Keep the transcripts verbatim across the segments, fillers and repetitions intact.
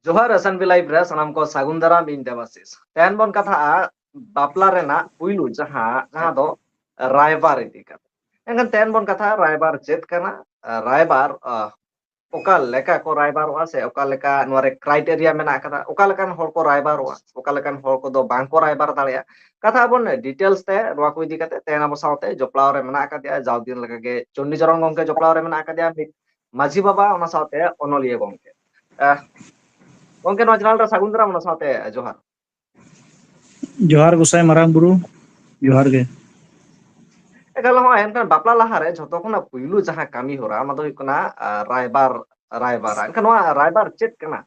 ᱡᱚᱦᱟᱨ, S N B Live ᱨᱮ ᱥᱟᱱᱟᱢ ᱠᱚ ᱥᱟᱹᱜᱩᱱ ᱫᱟᱨᱟᱢ, ᱤᱧ ᱫᱮᱵᱟᱥᱤᱥ᱾ ᱛᱮᱦᱮᱧ ᱵᱚᱱ ᱠᱟᱛᱷᱟᱜᱼᱟ ᱵᱟᱯᱞᱟ ᱨᱮᱱᱟᱜ ᱯᱩᱭᱞᱩ ᱡᱟᱦᱟᱸ, ᱡᱟᱦᱟᱸ ᱫᱚ ᱨᱟᱭᱵᱟᱨ ᱤᱫᱤ ᱠᱟᱛᱮ᱾ ᱮᱱᱠᱷᱟᱱ ᱛᱮᱦᱮᱧ ᱵᱚᱱ ᱠᱟᱛᱷᱟᱜᱼᱟ ᱨᱟᱭᱵᱟᱨ ᱪᱮᱫ ᱠᱟᱱᱟ, ᱨᱟᱭᱵᱟᱨ, ᱟᱦ, ᱚᱠᱟ ᱞᱮᱠᱟ ᱠᱚ ᱨᱟᱭᱵᱟᱨᱚᱜᱼᱟ ᱥᱮ ᱚᱠᱟ ᱞᱮᱠᱟ ᱱᱚᱣᱟ ᱨᱮ criteria ᱢᱮᱱᱟᱜ ᱟᱠᱟᱫᱟ, ᱚᱠᱟ ᱞᱮᱠᱟᱱ ᱦᱚᱲ ᱠᱚ ᱨᱟᱭᱵᱟᱨᱚᱜᱼᱟ, ᱚᱠᱟ ᱞᱮᱠᱟᱱ ᱦᱚᱲ ᱠᱚᱫᱚ ᱵᱟᱝ ᱠᱚ ᱨᱟᱭᱵᱟᱨ ᱫᱟᱲᱮᱭᱟᱜᱼᱟ᱾ ᱠᱟᱛᱷᱟ ᱟᱵᱚᱱ details ᱛᱮ ᱱᱚᱣᱟ ᱠᱚ ᱤᱫᱤ ᱠᱟᱛᱮ᱾ ᱛᱮᱦᱮᱧ ᱟᱵᱚ ᱥᱟᱶᱛᱮ ᱡᱚᱯᱲᱟᱣ ᱨᱮ ᱢᱮᱱᱟᱜ ᱟᱠᱟᱫᱮᱭᱟ ᱡᱟᱣ ᱫᱤᱱ ᱞᱮᱠᱟᱜᱮ ᱪᱚᱱᱰᱤᱪᱚᱨᱚᱬ ᱜᱚᱢᱠᱮ ᱡᱚᱯᱲᱟᱣ ᱨᱮ ᱢᱮᱱᱟᱜ ᱟᱠᱟᱫᱮᱭᱟ, ᱢᱤᱫ ᱢᱟᱹᱡᱷᱤ ᱵᱟᱵᱟ, ᱚᱱᱟ ᱥᱟᱶᱛᱮ ᱚᱱᱚᱞᱤᱭᱟᱹ ᱜᱚᱢᱠᱮ᱾ ᱟᱦ, ᱜᱚᱢᱠᱮ, ᱱᱚᱣᱟ channel ᱨᱮ ᱥᱟᱹᱜᱩᱱ ᱫᱟᱨᱟᱢ, ᱚᱱᱟ ᱥᱟᱶᱛᱮ ᱡᱚᱦᱟᱨ᱾ ᱡᱚᱦᱟᱨ ᱜᱚᱸᱥᱟᱭ ᱢᱟᱨᱟᱝ ᱵᱩᱨᱩ, ᱡᱚᱦᱟᱨ ᱜᱮ᱾ ᱮᱠᱟᱞ, ᱦᱚᱸ, ᱮᱱᱠᱷᱟᱱ ᱵᱟᱯᱞᱟ ᱞᱟᱦᱟᱨᱮ ᱡᱷᱚᱛᱚ ᱠᱷᱚᱱᱟᱜ ᱯᱩᱭᱞᱩ ᱡᱟᱦᱟᱸ ᱠᱟᱹᱢᱤ ᱦᱚᱨᱟ, ᱚᱱᱟ ᱫᱚ ᱦᱩᱭᱩᱜ ᱠᱟᱱᱟ, ᱟᱦ, ᱨᱟᱭᱵᱟᱨ, ᱨᱟᱭᱵᱟᱨᱟ᱾ ᱮᱱᱠᱷᱟᱱ ᱱᱚᱣᱟ ᱨᱟᱭᱵᱟᱨ ᱪᱮᱫ ᱠᱟᱱᱟ?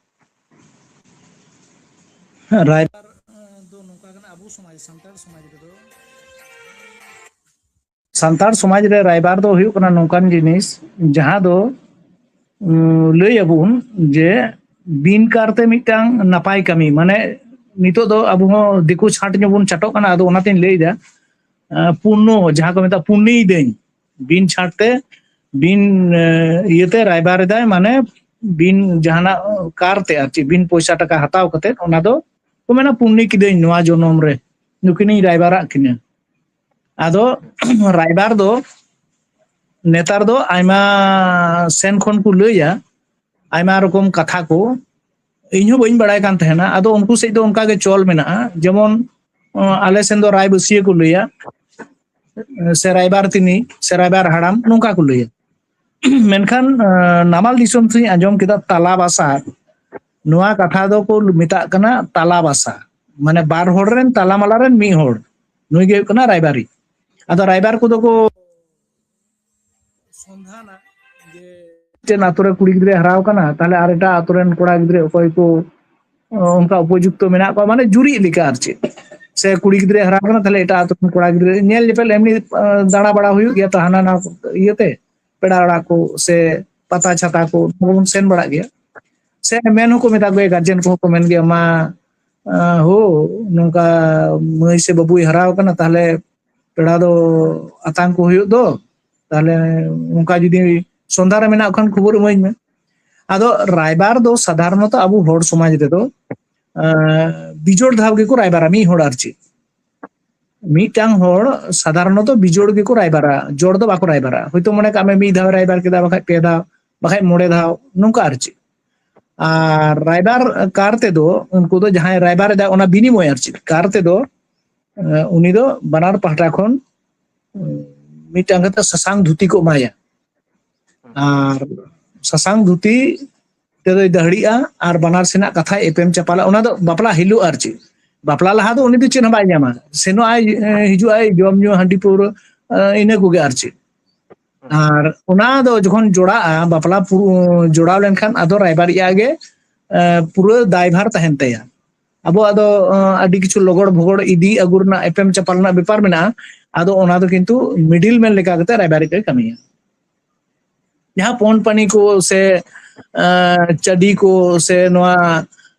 ᱨᱟᱭᱵᱟᱨ, ᱟᱦ, ᱫᱚ ᱱᱚᱝᱠᱟ ᱠᱟᱱᱟ, ᱟᱵᱚ ᱥᱚᱢᱟᱡᱽ, ᱥᱟᱱᱛᱟᱲ ᱥᱚᱢᱟᱡᱽ ᱨᱮᱫᱚ, ᱥᱟᱱᱛᱟᱲ ᱥᱚᱢᱟᱡᱽ ᱨᱮ ᱨᱟᱭᱵᱟᱨ ᱫᱚ ᱦᱩᱭᱩᱜ ᱠᱟᱱᱟ ᱱᱚᱝᱠᱟᱱ ᱡᱤᱱᱤᱥ, ᱡᱟᱦᱟᱸ ᱫᱚ, ᱩᱸ, ᱞᱟᱹᱭ ᱟᱵᱚᱱ ᱡᱮ ᱵᱤᱱ ᱠᱟᱨᱛᱮ ᱢᱤᱫᱴᱟᱝ ᱱᱟᱯᱟᱭ ᱠᱟᱹᱢᱤ, ᱢᱟᱱᱮ ᱱᱤᱛᱚᱜ ᱫᱚ ᱟᱵᱚ ᱦᱚᱸ ᱫᱤᱠᱩ ᱪᱷᱟᱸᱴ ᱧᱚᱜ ᱵᱚᱱ ᱪᱷᱟᱴᱚᱜ ᱠᱟᱱᱟ, ᱟᱫᱚ ᱚᱱᱟᱛᱤᱧ ᱞᱟᱹᱭ ᱮᱫᱟ, ᱟᱸ, ᱯᱩᱨᱱᱚ, ᱡᱟᱦᱟᱸ ᱠᱚ ᱢᱮᱛᱟᱜᱼᱟ ᱯᱩᱨᱱᱤᱭ ᱫᱟᱹᱧ, ᱵᱤᱱ ᱪᱷᱟᱸᱴ ᱛᱮ, ᱵᱤᱱ, ᱮ, ᱤᱭᱟᱹᱛᱮ ᱨᱟᱭᱵᱟᱨ ᱮᱫᱟᱭ, ᱢᱟᱱᱮ ᱵᱤᱱ ᱡᱟᱦᱟᱱᱟᱜ ᱠᱟᱨᱛᱮ ᱟᱨ ᱪᱮᱫ, ᱵᱤᱱ ᱯᱚᱭᱥᱟ ᱴᱟᱠᱟ ᱦᱟᱛᱟᱣ ᱠᱟᱛᱮ, ᱚᱱᱟ ᱫᱚ ᱠᱚ ᱢᱮᱱᱟ ᱯᱩᱨᱱᱤ ᱠᱤᱫᱟᱹᱧ ᱱᱚᱣᱟ ᱡᱚᱱᱚᱢ ᱨᱮ, ᱱᱩᱠᱤᱱᱤᱧ ᱨᱟᱭᱵᱟᱨᱟᱜ ᱠᱤᱱᱟ᱾ ᱟᱫᱚ ᱨᱟᱭᱵᱟᱨ ᱫᱚ ᱱᱮᱛᱟᱨ ᱫᱚ ᱟᱭᱢᱟ ᱥᱮᱱ ᱠᱷᱚᱱ ᱠᱚ ᱞᱟᱹᱭᱟ, ᱟᱭᱢᱟ ᱨᱚᱠᱚᱢ ᱠᱟᱛᱷᱟ ᱠᱚ᱾ ᱤᱧ ᱦᱚᱸ ᱵᱟᱹᱧ ᱵᱟᱲᱟᱭ ᱠᱟᱱ ᱛᱟᱦᱮᱱᱟ᱾ ᱟᱫᱚ ᱩᱱᱠᱩ ᱥᱮᱫ ᱫᱚ ᱚᱱᱠᱟ ᱜᱮ ᱪᱚᱞ ᱢᱮᱱᱟᱜᱼᱟ, ᱡᱮᱢᱚᱱ, ᱚ, ᱟᱞᱮ ᱥᱮᱱ ᱫᱚ ᱨᱟᱭᱵᱟᱹᱥᱤᱭᱟᱹ ᱠᱚ ᱞᱟᱹᱭᱟ, ᱥᱮ ᱨᱟᱭᱵᱟᱨ ᱛᱤᱱᱤ, ᱥᱮ ᱨᱟᱭᱵᱟᱨ ᱦᱟᱲᱟᱢ, ᱱᱚᱝᱠᱟ ᱠᱚ ᱞᱟᱹᱭᱟ᱾ ᱢᱮᱱᱠᱷᱟᱱ, ᱟᱸ, ᱱᱟᱢᱟᱞ ᱫᱤᱥᱚᱢ ᱥᱮᱫ ᱤᱧ ᱟᱸᱡᱚᱢ ᱠᱮᱫᱟ ᱛᱟᱞᱟ ᱵᱟᱥᱟ᱾ ᱱᱚᱣᱟ ᱠᱟᱛᱷᱟ ᱫᱚᱠᱚ ᱢᱮᱛᱟᱜ ᱠᱟᱱᱟ ᱛᱟᱞᱟ ᱵᱟᱥᱟ, ᱢᱟᱱᱮ ᱵᱟᱨ ᱦᱚᱲ ᱨᱮᱱ ᱛᱟᱞᱟ ᱢᱟᱞᱟ ᱨᱮᱱ ᱢᱤᱫ ᱦᱚᱲ, ᱱᱩᱭ ᱜᱮ ᱦᱩᱭᱩᱜ ᱠᱟᱱᱟ ᱨᱟᱭᱵᱟᱨᱤᱡ᱾ ᱟᱫᱚ ᱨᱟᱭᱵᱟᱨ ᱠᱚᱫᱚ ᱠᱚ ᱥᱚᱱᱫᱷᱟᱱᱟ ᱡᱮ ᱢᱤᱫᱴᱮᱱ ᱟᱛᱳ ᱨᱮ ᱠᱩᱲᱤ ᱜᱤᱫᱽᱨᱟᱹᱭ ᱦᱟᱨᱟᱣ ᱠᱟᱱᱟ, ᱛᱟᱦᱞᱮ ᱟᱨ ᱮᱴᱟᱜ ᱟᱛᱳ ᱨᱮᱱ ᱠᱚᱲᱟ ᱜᱤᱫᱽᱨᱟᱹ ᱚᱠᱚᱭ ᱠᱚ, ᱚ, ᱚᱱᱠᱟ ᱩᱯᱚᱡᱩᱠᱛᱚ ᱢᱮᱱᱟᱜ ᱠᱚᱣᱟ, ᱢᱟᱱᱮ ᱡᱩᱨᱤᱜ ᱞᱮᱠᱟ ᱟᱨ ᱪᱮᱫ᱾ ᱥᱮ ᱠᱩᱲᱤ ᱜᱤᱫᱽᱨᱟᱹᱭ ᱦᱟᱨᱟᱣ ᱠᱟᱱᱟ, ᱛᱟᱦᱞᱮ ᱮᱴᱟᱜ ᱟᱛᱳ ᱨᱮᱱ ᱠᱚᱲᱟ ᱜᱤᱫᱽᱨᱟᱹ ᱧᱮᱞ ᱧᱮᱯᱮᱞ ᱮᱢᱱᱤ, ᱟᱸ, ᱫᱟᱬᱟ ᱵᱟᱲᱟ ᱦᱩᱭᱩᱜ ᱜᱮᱭᱟ ᱛᱚ, ᱦᱟᱱᱟ ᱱᱟᱣᱟ ᱤᱭᱟᱹᱛᱮ, ᱯᱮᱲᱟ ᱚᱲᱟᱜ ᱠᱚ ᱥᱮ ᱯᱟᱛᱟ ᱪᱷᱟᱛᱟ ᱠᱚ, ᱚᱱᱟ ᱠᱚᱵᱚᱱ ᱥᱮᱱ ᱵᱟᱲᱟᱜ ᱜᱮᱭᱟ᱾ ᱥᱮ ᱢᱮᱱ ᱦᱚᱸᱠᱚ ᱢᱮᱛᱟ ᱠᱚ ᱜᱮᱭᱟ, ᱜᱟᱨᱡᱮᱱ ᱠᱚᱦᱚᱸ ᱠᱚ ᱢᱮᱱ ᱜᱮᱭᱟ, "ᱢᱟ, ᱟᱸ, ᱦᱳ, ᱱᱚᱝᱠᱟ ᱢᱟᱹᱭ ᱥᱮ ᱵᱟᱹᱵᱩᱭ ᱦᱟᱨᱟᱣ ᱠᱟᱱᱟ, ᱛᱟᱦᱞᱮ ᱯᱮᱲᱟ ᱫᱚ ᱟᱛᱟᱝ ᱠᱚ ᱦᱩᱭᱩᱜ ᱫᱚ, ᱛᱟᱦᱞᱮ ᱚᱱᱠᱟ ᱡᱩᱫᱤ ᱥᱚᱱᱫᱷᱟ ᱨᱮ ᱢᱮᱱᱟᱜ ᱠᱷᱟᱱ ᱠᱷᱚᱵᱚᱨ ᱤᱢᱟᱹᱧ ᱢᱮ᱾" ᱟᱫᱚ ᱨᱟᱭᱵᱟᱨ ᱫᱚ ᱥᱟᱫᱷᱟᱨᱚᱱᱚᱛᱚ ᱟᱵᱚ ᱦᱚᱲ ᱥᱚᱢᱟᱡᱽ ᱨᱮᱫᱚ ᱵᱤᱡᱳᱲ ᱫᱷᱟᱣ ᱜᱮᱠᱚ ᱨᱟᱭᱵᱟᱨᱟ, ᱢᱤᱫ ᱦᱚᱲ ᱟᱨ ᱪᱮᱫ᱾ ᱢᱤᱫᱴᱟᱝ ᱦᱚᱲ ᱥᱟᱫᱷᱟᱨᱚᱱᱚᱛᱚ ᱵᱤᱡᱳᱲ ᱜᱮᱠᱚ ᱨᱟᱭᱵᱟᱨᱟ, ᱡᱳᱲ ᱫᱚ ᱵᱟᱠᱚ ᱨᱟᱭᱵᱟᱨᱟ᱾ ᱦᱚᱭᱛᱳ ᱢᱚᱱᱮ ᱠᱟᱜ ᱢᱮ, ᱢᱤᱫ ᱫᱷᱟᱣ ᱨᱟᱭᱵᱟᱨ ᱠᱮᱫᱟ, ᱵᱟᱠᱷᱟᱡ ᱯᱮ ᱫᱷᱟᱣ, ᱵᱟᱠᱷᱟᱡ ᱢᱚᱬᱮ ᱫᱷᱟᱣ, ᱱᱚᱝᱠᱟ ᱟᱨ ᱪᱮᱫ᱾ ᱟᱨ ᱨᱟᱭᱵᱟᱨ ᱠᱟᱨ ᱛᱮᱫᱚ ᱩᱱᱠᱩ ᱫᱚ ᱡᱟᱦᱟᱸᱭ ᱨᱟᱭᱵᱟᱨ ᱮᱫᱟ, ᱚᱱᱟ ᱵᱤᱱᱤᱢᱚᱭ ᱟᱨ ᱪᱮᱫ, ᱠᱟᱨ ᱛᱮᱫᱚ ᱩᱱᱤ ᱫᱚ ᱵᱟᱱᱟᱨ ᱯᱟᱦᱴᱟ ᱠᱷᱚᱱ ᱢᱤᱫᱴᱟᱝ ᱠᱟᱛᱮ ᱥᱟᱥᱟᱝ ᱫᱷᱩᱛᱤ ᱠᱚ ᱮᱢᱟᱭᱟ᱾ ᱟᱨ ᱥᱟᱥᱟᱝ ᱫᱷᱩᱛᱤ ᱛᱮᱫᱚᱭ ᱫᱟᱹᱦᱲᱤᱜᱼᱟ ᱟᱨ ᱵᱟᱱᱟᱨ ᱥᱮᱱᱟᱜ ᱠᱟᱛᱷᱟᱭ ᱮᱯᱮᱢ ᱪᱟᱯᱟᱞᱟ᱾ ᱚᱱᱟ ᱫᱚ ᱵᱟᱯᱞᱟ ᱦᱤᱞᱳᱜ ᱟᱨ ᱪᱮᱫ᱾ ᱵᱟᱯᱞᱟ ᱞᱟᱦᱟ ᱫᱚ ᱩᱱᱤ ᱫᱚ ᱪᱮᱫ ᱦᱚᱸ ᱵᱟᱭ ᱧᱟᱢᱟ᱾ ᱥᱮᱱᱚᱜ ᱟᱭ, ᱦᱤᱡᱩᱜ ᱟᱭ, ᱡᱚᱢ ᱧᱩ, ᱦᱟᱺᱰᱤ ᱯᱟᱹᱣᱨᱟᱹ, ᱤᱱᱟᱹ ᱠᱚᱜᱮ ᱟᱨ ᱪᱮᱫ᱾ ᱟᱨ ᱚᱱᱟ ᱫᱚ ᱡᱚᱠᱷᱚᱱ ᱡᱚᱲᱟᱜᱼᱟ, ᱵᱟᱯᱞᱟ ᱡᱚᱲᱟᱣ ᱞᱮᱱᱠᱷᱟᱱ, ᱟᱫᱚ ᱨᱟᱭᱵᱟᱨᱤᱡᱟᱜ ᱜᱮ ᱯᱩᱨᱟᱹ ᱫᱟᱭᱵᱷᱟᱨ ᱛᱟᱦᱮᱱ ᱛᱟᱭᱟ᱾ ᱟᱵᱚᱣᱟᱜ ᱫᱚ ᱟᱹᱰᱤ ᱠᱤᱪᱷᱩ ᱞᱚᱜᱚᱲ ᱵᱷᱚᱜᱚᱲ ᱤᱫᱤ ᱟᱹᱜᱩ ᱨᱮᱱᱟᱜ, ᱮᱯᱮᱢ ᱪᱟᱯᱟᱞ ᱨᱮᱱᱟᱜ ᱵᱮᱯᱟᱨ ᱢᱮᱱᱟᱜᱼᱟ᱾ ᱟᱫᱚ ᱚᱱᱟ ᱫᱚ ᱠᱤᱱᱛᱩ ᱢᱤᱰᱤᱞ ᱢᱮᱱ ᱞᱮᱠᱟ ᱠᱟᱛᱮ ᱨᱟᱭᱵᱟᱨᱤᱡ ᱫᱚᱭ ᱠᱟᱹᱢᱤᱭᱟ᱾ ᱡᱟᱦᱟᱸ ᱯᱚᱱ ᱯᱟᱹᱱᱤ ᱠᱚ ᱥᱮ ᱪᱟᱹᱰᱤ ᱠᱚ ᱥᱮ ᱱᱚᱣᱟ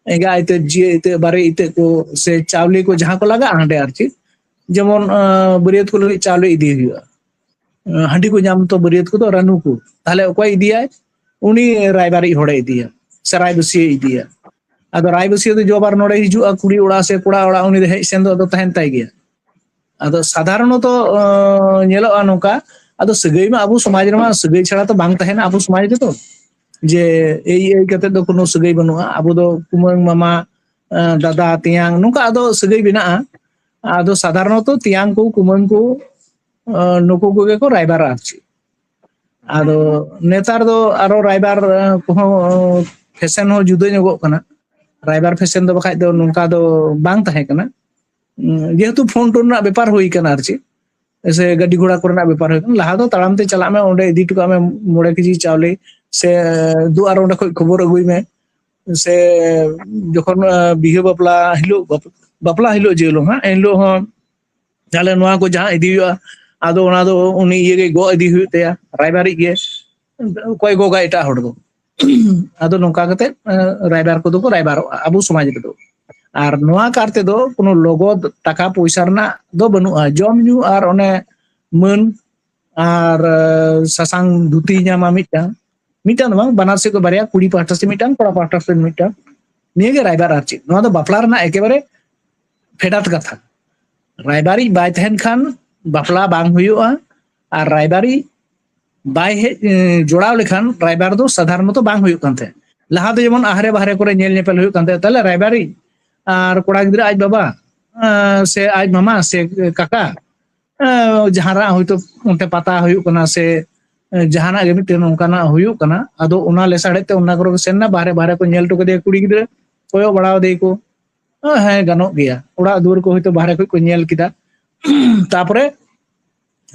ᱮᱸᱜᱟ ᱤᱛᱟᱹ, ᱡᱤᱭᱟᱹ ᱤᱛᱟᱹ, ᱵᱟᱨᱮ ᱤᱛᱟᱹ ᱠᱚ ᱥᱮ ᱪᱟᱣᱞᱮ ᱠᱚ ᱡᱟᱦᱟᱸ ᱠᱚ ᱞᱟᱜᱟᱜᱼᱟ ᱦᱟᱸᱰᱮ ᱟᱨ ᱪᱮᱫ, ᱡᱮᱢᱚᱱ ᱵᱟᱹᱨᱭᱟᱹᱛ ᱠᱚ ᱞᱟᱹᱜᱤᱫ ᱪᱟᱣᱞᱮ ᱤᱫᱤ ᱦᱩᱭᱩᱜᱼᱟ᱾ ᱦᱟᱺᱰᱤ ᱠᱚ ᱧᱟᱢ ᱛᱚ ᱵᱟᱹᱨᱭᱟᱹᱛ ᱠᱚᱫᱚ ᱨᱟᱹᱱᱩ ᱠᱚ, ᱛᱟᱦᱞᱮ ᱚᱠᱚᱭ ᱤᱫᱤᱭᱟᱭ? ᱩᱱᱤ ᱨᱟᱭᱵᱟᱨᱤᱡ ᱦᱚᱲᱮ ᱤᱫᱤᱭᱟ ᱥᱮ ᱨᱟᱭᱵᱟᱹᱥᱤᱭᱟᱹ ᱤᱫᱤᱭᱟ᱾ ᱟᱫᱚ ᱨᱟᱭᱵᱟᱹᱥᱤᱭᱟᱹ ᱫᱚ ᱡᱚᱵᱟᱨ ᱱᱚᱰᱮ ᱦᱤᱡᱩᱜᱼᱟ, ᱠᱩᱲᱤ ᱚᱲᱟᱜ ᱥᱮ ᱠᱚᱲᱟ ᱚᱲᱟᱜ, ᱩᱱᱤ ᱫᱚ ᱦᱮᱡ ᱥᱮᱱ ᱫᱚ ᱟᱫᱚ ᱛᱟᱦᱮᱱ ᱛᱟᱭ ᱜᱮᱭᱟ᱾ ᱟᱫᱚ ᱥᱟᱫᱷᱟᱨᱚᱱᱚᱛᱚ ᱧᱮᱞᱚᱜᱼᱟ ᱱᱚᱝᱠᱟ, ᱟᱫᱚ ᱥᱟᱹᱜᱟᱹᱭ ᱢᱟ ᱟᱵᱚ ᱥᱚᱢᱟᱡᱽ ᱨᱮᱢᱟ ᱥᱟᱹᱜᱟᱹᱭ ᱪᱷᱟᱲᱟ ᱛᱚ ᱵᱟᱝ ᱛᱟᱦᱮᱱᱟ ᱟᱵᱚ ᱥᱚᱢᱟᱡᱽ ᱨᱮᱫᱚ, ᱡᱮ ᱮᱭ ᱮᱭ ᱠᱟᱛᱮ ᱫᱚ ᱠᱳᱱᱳ ᱥᱟᱹᱜᱟᱹᱭ ᱵᱟᱹᱱᱩᱜᱼᱟ᱾ ᱟᱵᱚ ᱫᱚ ᱠᱩᱢᱟᱹᱝ, ᱢᱟᱢᱟ, ᱫᱟᱫᱟ, ᱛᱮᱭᱟᱝ, ᱱᱚᱝᱠᱟ ᱟᱫᱚ ᱥᱟᱹᱜᱟᱹᱭ ᱢᱮᱱᱟᱜᱼᱟ᱾ ᱟᱫᱚ ᱥᱟᱫᱷᱟᱨᱚᱱᱚᱛᱚ ᱛᱮᱭᱟᱝ ᱠᱚ, ᱠᱩᱢᱟᱹᱝ ᱠᱚ, ᱱᱩᱠᱩ ᱠᱚᱜᱮ ᱠᱚ ᱨᱟᱭᱵᱟᱨᱟ ᱟᱨ ᱪᱮᱫ᱾ ᱟᱫᱚ ᱱᱮᱛᱟᱨ ᱫᱚ ᱟᱨᱚ ᱨᱟᱭᱵᱟᱨ ᱠᱚᱦᱚᱸ ᱯᱷᱮᱥᱮᱱ ᱦᱚᱸ ᱡᱩᱫᱟᱹ ᱧᱚᱜᱚᱜ ᱠᱟᱱᱟ᱾ ᱨᱟᱭᱵᱟᱨ ᱯᱷᱮᱥᱮᱱ ᱫᱚ ᱵᱟᱠᱷᱟᱡ ᱫᱚ ᱱᱚᱝᱠᱟ ᱫᱚ ᱵᱟᱝ ᱛᱟᱦᱮᱸ ᱠᱟᱱᱟ᱾ ᱡᱮᱦᱮᱛᱩ ᱯᱷᱳᱱ ᱴᱳᱱ ᱨᱮᱱᱟᱜ ᱵᱮᱯᱟᱨ ᱦᱩᱭ ᱠᱟᱱᱟ ᱟᱨ ᱪᱮᱫ, ᱥᱮ ᱜᱟᱹᱰᱤ ᱜᱷᱚᱲᱟ ᱠᱚᱨᱮᱱᱟᱜ ᱵᱮᱯᱟᱨ ᱦᱩᱭ ᱠᱟᱱᱟ, ᱞᱟᱦᱟ ᱫᱚ ᱛᱟᱲᱟᱢ ᱛᱮ ᱪᱟᱞᱟᱜ ᱢᱮ, ᱚᱸᱰᱮ ᱤᱫᱤ ᱦᱚᱴᱚ ᱠᱟᱜ ᱢᱮ ᱢᱚᱬᱮ ᱠᱮᱡᱤ ᱪᱟᱣᱞᱮ, ᱥᱮ ᱫᱩ ᱟᱨ ᱚᱸᱰᱮ ᱠᱷᱚᱡ ᱠᱷᱚᱵᱚᱨ ᱟᱹᱜᱩᱭ ᱢᱮ᱾ ᱥᱮ ᱡᱚᱠᱷᱚᱱ ᱵᱤᱦᱟᱹ ᱵᱟᱯᱞᱟ ᱦᱤᱞᱳᱜ, ᱵᱟᱯᱞᱟ ᱦᱤᱞᱳᱜ ᱡᱮ ᱦᱤᱞᱳᱜ ᱦᱟᱸᱜ, ᱮᱱ ᱦᱤᱞᱳᱜ ᱦᱚᱸ ᱛᱟᱦᱞᱮ ᱱᱚᱣᱟ ᱠᱚ ᱡᱟᱦᱟᱸ ᱤᱫᱤ ᱦᱩᱭᱩᱜᱼᱟ, ᱟᱫᱚ ᱚᱱᱟ ᱫᱚ ᱩᱱᱤ ᱤᱭᱟᱹ ᱜᱮ ᱜᱚᱜ ᱤᱫᱤ ᱦᱩᱭᱩᱜ ᱛᱟᱭᱟ, ᱨᱟᱭᱵᱟᱨᱤᱡ ᱜᱮ᱾ ᱚᱠᱚᱭ ᱜᱚᱜᱟ? ᱮᱴᱟᱜ ᱦᱚᱲ ᱫᱚ᱾ ᱟᱫᱚ ᱱᱚᱝᱠᱟ ᱠᱟᱛᱮ ᱨᱟᱭᱵᱟᱨ ᱠᱚᱫᱚ ᱠᱚ ᱨᱟᱭᱵᱟᱨᱚᱜᱼᱟ ᱟᱵᱚ ᱥᱚᱢᱟᱡᱽ ᱨᱮᱫᱚ᱾ ᱟᱨ ᱱᱚᱣᱟ ᱠᱟᱨ ᱛᱮᱫᱚ ᱠᱳᱱᱳ ᱞᱚᱜᱚᱫ ᱴᱟᱠᱟ ᱯᱚᱭᱥᱟ ᱨᱮᱱᱟᱜ ᱫᱚ ᱵᱟᱹᱱᱩᱜᱼᱟ᱾ ᱡᱚᱢ ᱧᱩ ᱟᱨ ᱚᱱᱮ ᱢᱟᱹᱱ ᱟᱨ ᱥᱟᱥᱟᱝ ᱫᱷᱩᱛᱤ ᱧᱟᱢᱟ ᱢᱤᱫᱴᱟᱝ, ᱢᱤᱫᱴᱟᱝ ᱫᱚ ᱵᱟᱝ, ᱵᱟᱱᱟᱨ ᱥᱮᱫ ᱠᱚ ᱵᱟᱨᱭᱟ, ᱠᱩᱲᱤ ᱯᱟᱦᱴᱟ ᱥᱮᱫ ᱢᱤᱫᱴᱟᱝ, ᱠᱚᱲᱟ ᱯᱟᱦᱴᱟ ᱥᱮᱫ ᱢᱤᱫᱴᱟᱝ᱾ ᱱᱤᱭᱟᱹᱜᱮ ᱨᱟᱭᱵᱟᱨ᱾ ᱟᱨ ᱪᱮᱫ? ᱱᱚᱣᱟ ᱫᱚ ᱵᱟᱯᱞᱟ ᱨᱮᱱᱟᱜ ᱮᱠᱮᱵᱟᱨᱮ ᱯᱷᱮᱰᱟᱛ ᱠᱟᱛᱷᱟ᱾ ᱨᱟᱭᱵᱟᱨᱤᱡ ᱵᱟᱭ ᱛᱟᱦᱮᱱ ᱠᱷᱟᱱ ᱵᱟᱯᱞᱟ ᱵᱟᱝ ᱦᱩᱭᱩᱜᱼᱟ, ᱟᱨ ᱨᱟᱭᱵᱟᱨᱤᱡ ᱵᱟᱭ ᱦᱮᱡ ᱮ, ᱡᱚᱲᱟᱣ ᱞᱮᱠᱷᱟᱱ ᱨᱟᱭᱵᱟᱨ ᱫᱚ ᱥᱟᱫᱷᱟᱨᱚᱱᱚᱛᱚ ᱵᱟᱝ ᱦᱩᱭᱩᱜ ᱠᱟᱱ ᱛᱟᱦᱮᱸᱫ᱾ ᱞᱟᱦᱟ ᱫᱚ ᱡᱮᱢᱚᱱ ᱟᱦᱨᱮ ᱵᱟᱦᱨᱮ ᱠᱚᱨᱮ ᱧᱮᱞ ᱧᱮᱯᱮᱞ ᱦᱩᱭᱩᱜ ᱠᱟᱱ ᱛᱟᱦᱮᱸᱫ, ᱛᱟᱦᱞᱮ ᱨᱟᱭᱵᱟᱨᱤᱡ ᱟᱨ ᱠᱚᱲᱟ ᱜᱤᱫᱽᱨᱟᱹ ᱟᱡ ᱵᱟᱵᱟ ᱮ, ᱥᱮ ᱟᱡ ᱢᱟᱢᱟ ᱥᱮ ᱠᱟᱠᱟ ᱮ, ᱡᱟᱦᱟᱱᱟᱜ ᱦᱚᱭᱛᱳ ᱚᱱᱛᱮ ᱯᱟᱛᱟ ᱦᱩᱭᱩᱜ ᱠᱟᱱᱟ ᱥᱮ ᱮ, ᱡᱟᱦᱟᱱᱟᱜ ᱜᱮ ᱢᱤᱫᱴᱮᱱ ᱚᱱᱠᱟᱱᱟᱜ ᱦᱩᱭᱩᱜ ᱠᱟᱱᱟ, ᱟᱫᱚ ᱚᱱᱟ ᱞᱮᱥᱟᱲᱦᱮᱫ ᱛᱮ ᱚᱱᱟ ᱠᱚᱨᱮ ᱠᱚ ᱥᱮᱱ ᱮᱱᱟ, ᱵᱟᱦᱨᱮ ᱵᱟᱦᱨᱮ ᱠᱚ ᱧᱮᱞ ᱦᱚᱴᱚ ᱠᱟᱫᱮᱭᱟ ᱠᱩᱲᱤ ᱜᱤᱫᱽᱨᱟᱹ, ᱠᱚᱭᱚᱜ ᱵᱟᱲᱟ ᱟᱫᱮᱭᱟ ᱠᱚ, ᱚ, ᱦᱮᱸ, ᱜᱟᱱᱚᱜ ᱜᱮᱭᱟ, ᱚᱲᱟᱜ ᱫᱩᱣᱟᱹᱨ ᱠᱚ ᱦᱚᱭᱛᱳ ᱵᱟᱦᱨᱮ ᱠᱷᱚᱡ ᱠᱚ ᱧᱮᱞ ᱠᱮᱫᱟ᱾ ᱛᱟᱯᱚᱨᱮ